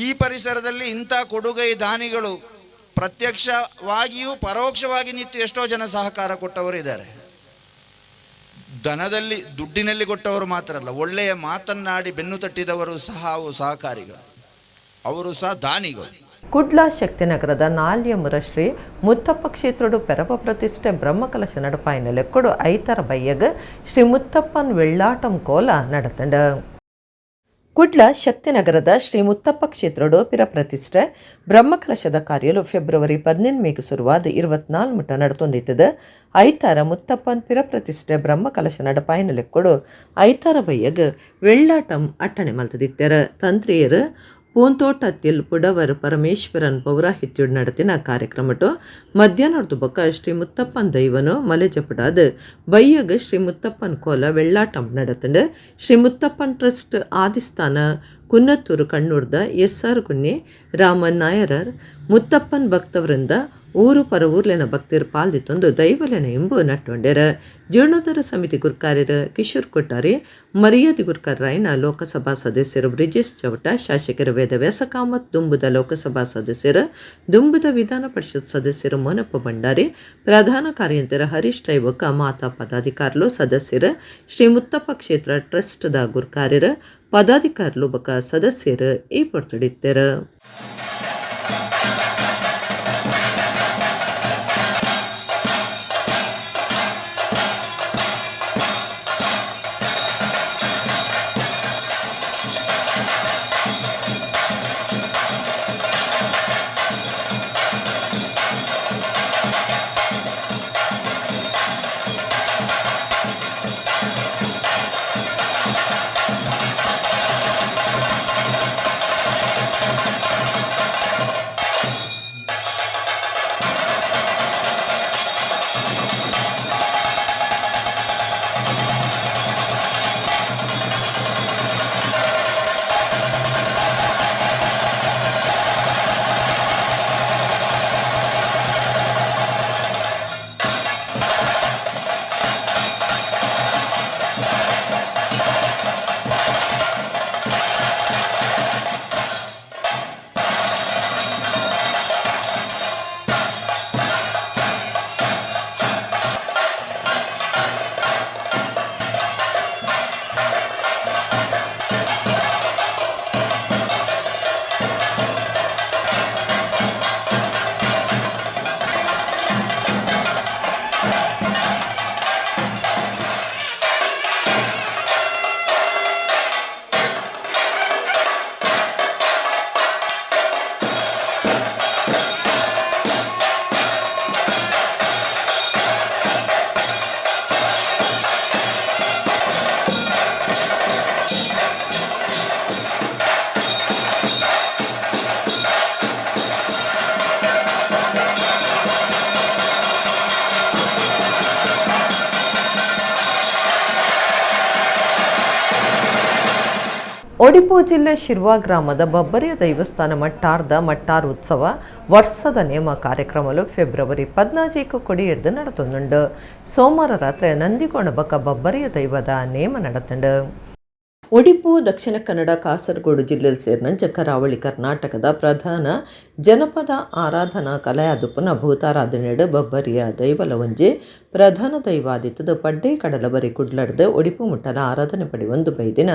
ಈ ಪರಿಸರದಲ್ಲಿ ಇಂಥ ಕೊಡುಗೈ ದಾನಿಗಳು ಪ್ರತ್ಯಕ್ಷವಾಗಿಯೂ ಪರೋಕ್ಷವಾಗಿ ನಿಂತು ಎಷ್ಟೋ ಜನ ಸಹಕಾರ ಕೊಟ್ಟವರು ಇದ್ದಾರೆ. ಧನದಲ್ಲಿ, ದುಡ್ಡಿನಲ್ಲಿ ಕೊಟ್ಟವರು ಮಾತ್ರ ಅಲ್ಲ, ಒಳ್ಳೆಯ ಮಾತನ್ನಾಡಿ ಬೆನ್ನು ತಟ್ಟಿದವರು ಸಹ ಅವು ಸಹಕಾರಿಗಳು, ಅವರು ಸಹ ದಾನಿಗಳು. ಕುಡ್ಲ ಶಕ್ತಿನಗರದ ನಾಲ್ಯಮುರ ಶ್ರೀ ಮುತ್ತಪ್ಪ ಕ್ಷೇತ್ರಡು ಪೆರಪ ಪ್ರತಿಷ್ಠೆ ಬ್ರಹ್ಮಕಲಶ ನಡಪಾಯಿನ ಲೆಕ್ಕಡು ಐತರ ಬಯ್ಯಗ್ ಶ್ರೀ ಮುತ್ತಪ್ಪನ್ ವೆಳ್ಳಾಟಂ ಕೋಲ ನಡತಂಡ. ಕುಡ್ಲ ಶಕ್ತಿನಗರದ ಶ್ರೀ ಮುತ್ತಪ್ಪ ಕ್ಷೇತ್ರಡು ಪಿರಪ್ರತಿಷ್ಠೆ ಬ್ರಹ್ಮಕಲಶದ ಕಾರ್ಯಲು ಫೆಬ್ರವರಿ 18 ಶುರುವಾದ 24 ಮುಟ ನಡತೊಂದಿತ್ತದ. ಐತಾರ ಮುತ್ತಪ್ಪನ್ ಪಿರಪ್ರತಿಷ್ಠೆ ಬ್ರಹ್ಮಕಲಶ ನಡಪಾಯಿನ ಲೆಕ್ಕಡು ಐತಾರ ಬಯ್ಯಗ್ ವೆಳ್ಳಾಟಂ ಅಟ್ಟಣೆ ಮಲ್ತದಿತ್ತರ. ತಂತ್ರಿಯರು ಪೂಂತೋಟத்தில் ಪುಡವರ್ ಪರಮೇಶ್ವರನ್ ಪೌರಾಹಿತ್ಯುಡ್ நடத்தின ಕಾರ್ಯಕ್ರಮಟು ಮಧ್ಯಾಹ್ನದ ಬೊಕ್ಕ ಶ್ರೀ ಮುತ್ತಪ್ಪನ್ ದೈವನು ಮಲೆಜಪಡಾದ ಬಯ್ಯಗ್ ಶ್ರೀ ಮುತ್ತಪ್ಪನ್ ಕೋಲ ವೆಳ್ಳಾಟಂ நடத்துண்டு. ಶ್ರೀ ಮುತ್ತಪ್ಪನ್ ಟ್ರಸ್ಟ್ ಆದಿಸ್ಥಾನ ಕುನ್ನತ್ತೂರು ಕಣ್ಣೂರ್ದ ಎಸ್ ಆರ್ ಕುನ್ನಿ ರಾಮನ್ ನಾಯರರ್ ಮುತ್ತಪ್ಪನ್ ಭಕ್ತವರಿಂದ ಊರು ಪರ ಊರ್ಲೆನ ಭಕ್ತಿರ್ ಪಾಲ್ದಿತ್ತೊಂದು ದೈವಲೆನ ಎಂಬು ನಟ್ಟೊಂಡೆರ. ಜೀರ್ಣೋದ್ಧಾರ ಸಮಿತಿ ಗುರ್ಕಾರ್ಯರ ಕಿಶೋರ್ ಕೊಟ್ಟಾರಿ, ಮರ್ಯಾದೆ ಗುರ್ಕಾರ್ರಾಯನ ಲೋಕಸಭಾ ಸದಸ್ಯರು ಬ್ರಿಜೇಶ್ ಚೌಟ, ಶಾಸಕರು ವೇದವ್ಯಾಸ ಕಾಮತ್, ದುಂಬುದ ಲೋಕಸಭಾ ಸದಸ್ಯರು ದುಂಬುದ ವಿಧಾನ ಪರಿಷತ್ ಸದಸ್ಯರು ಮೋನಪ್ಪ ಭಂಡಾರಿ, ಪ್ರಧಾನ ಕಾರ್ಯಂತರ ಹರೀಶ್ ರೈವಕ, ಮಾತಾ ಪದಾಧಿಕಾರಿಗಳು ಸದಸ್ಯರು ಶ್ರೀ ಮುತ್ತಪ್ಪ ಕ್ಷೇತ್ರ ಟ್ರಸ್ಟ್ದ ಗುರ್ಕಾರ್ಯರು ಪದಾಧಿಕಾರಿಗಳು ಬಕ ಸದಸ್ಯರು ಈ ಪೊರ್ತುಡಿತ್ತೆರು. ಒಡಿಪು ಜಿಲ್ಲೆ ಶಿರ್ವಾ ಗ್ರಾಮದ ಬಬ್ಬರಿಯ ದೈವಸ್ಥಾನ ಮಟ್ಟಾರ್ದ ಮಟ್ಟಾರ್ ಉತ್ಸವ ವರ್ಷದ ನೇಮ ಕಾರ್ಯಕ್ರಮಲು ಫೆಬ್ರವರಿ 14 ಕೊಡಿ ಹಿಡಿದು ನಡೆತೊಂದುಂಡು. ಸೋಮವಾರ ರಾತ್ರಿ ನಂದಿಕೋಣ ಬಕ್ಕ ಬಬ್ಬರಿಯ ದೈವದ ನೇಮ ನಡೆತುಂಡು. ಒಡಿಪು ದಕ್ಷಿಣ ಕನ್ನಡ ಕಾಸರಗೋಡು ಜಿಲ್ಲೆಯಲ್ಲಿ ಸೇರಿನಂಚ ಕರಾವಳಿ ಕರ್ನಾಟಕದ ಪ್ರಧಾನ ಜನಪದ ಆರಾಧನಾ ಕಲೆಯಾದುಪ್ಪನ ಭೂತಾರಾಧನೆಡು ಬಬ್ಬರಿಯ ದೈವಲವಂಜೆ ಪ್ರಧಾನ ದೈವಾದಿತ್ತದ ಪಡ್ಡೆ ಕಡಲಬರಿ ಕುಡ್ಲಡ್ದು ಒಡಿಪು ಮುಟ್ಟಲ ಆರಾಧನೆ ಪಡೆಯೊಂದು ಬೈದಿನ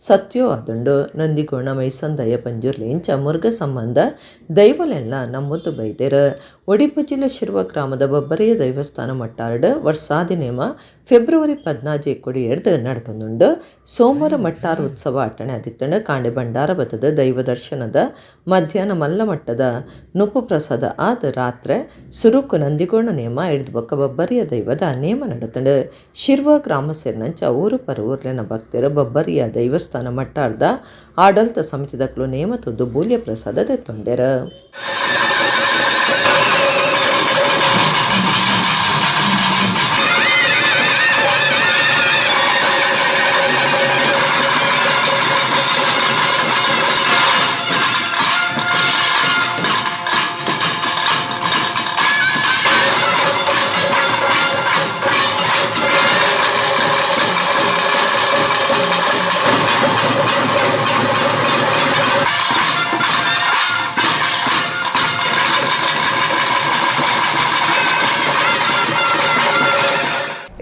ಸತ್ಯೋ ಅದುಂಡು. ನಂದಿಗೋಣ ಮೈಸಂದಯ್ಯ ಪಂಜುರ್ಲಿ ಇಂಚ ಮುರುಘ ಸಂಬಂಧ ದೈವಲೆಲ್ಲ ನಮ್ಮೊತ್ತು ಬೈದೆರ. ಒಡಿಪು ಜಿಲ್ಲೆ ಶಿರ್ವ ಗ್ರಾಮದ ಬಬ್ಬರಿಯ ದೈವಸ್ಥಾನ ಮಟ್ಟಾರ್ಡು ವರ್ಷಾದಿ ನೇಮ ಫೆಬ್ರವರಿ 14 ಕೊಡಿ ಎಡ್ದು ನಡ್ತೊಂದುಂಡು. ಸೋಮವಾರ ಮಟ್ಟಾರ ಉತ್ಸವ ಅಟ್ಟಣೆ ಆದಿತ್ತಂಡು. ಕಾಂಡೆ ಭಂಡಾರ ಬತ್ತದ ದೈವ ದರ್ಶನದ ಮಧ್ಯಾಹ್ನ ಮಲ್ಲಮಟ್ಟದ ನುಪ್ಪು ಪ್ರಸಾದ ಆದ ರಾತ್ರಿ ಸುರುಕು ನಂದಿಗೋಣ ನೇಮ ಹಿಡಿದು ಬೊಕ್ಕ ಬಬ್ಬರಿಯ ದೈವದ ನೇಮ ನಡತಂಡು. ಶಿರ್ವ ಗ್ರಾಮ ಸೇರಿನಂಚ ಊರು ಪರ ಊರ್ಲಿನ ಭಕ್ತರು ಬಬ್ಬರಿಯ ದೈವಸ್ಥಾನ ಮಟ್ಟಾರ್ದ ಆಡಳಿತ ಸಮಿತಿದಕ್ಲು ನೇಮ ತುದ್ದು ಬೂಲ್ಯ ಪ್ರಸಾದ ದೆತ್ತೊಂಡೆರ.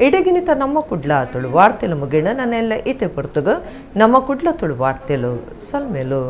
ಇಡಗಿನಿತ ನಮ್ಮ ಕುಡ್ಲ ತುಳು ವಾರ್ತೆಲು ಮುಗಿಣ ನನ್ನೆಲ್ಲ ಇತೆ ಪೊರ್ತುಗು ನಮ್ಮ ಕುಡ್ಲ ತುಳು ವಾರ್ತೆಲು ಸಲ್ಮೇಲು.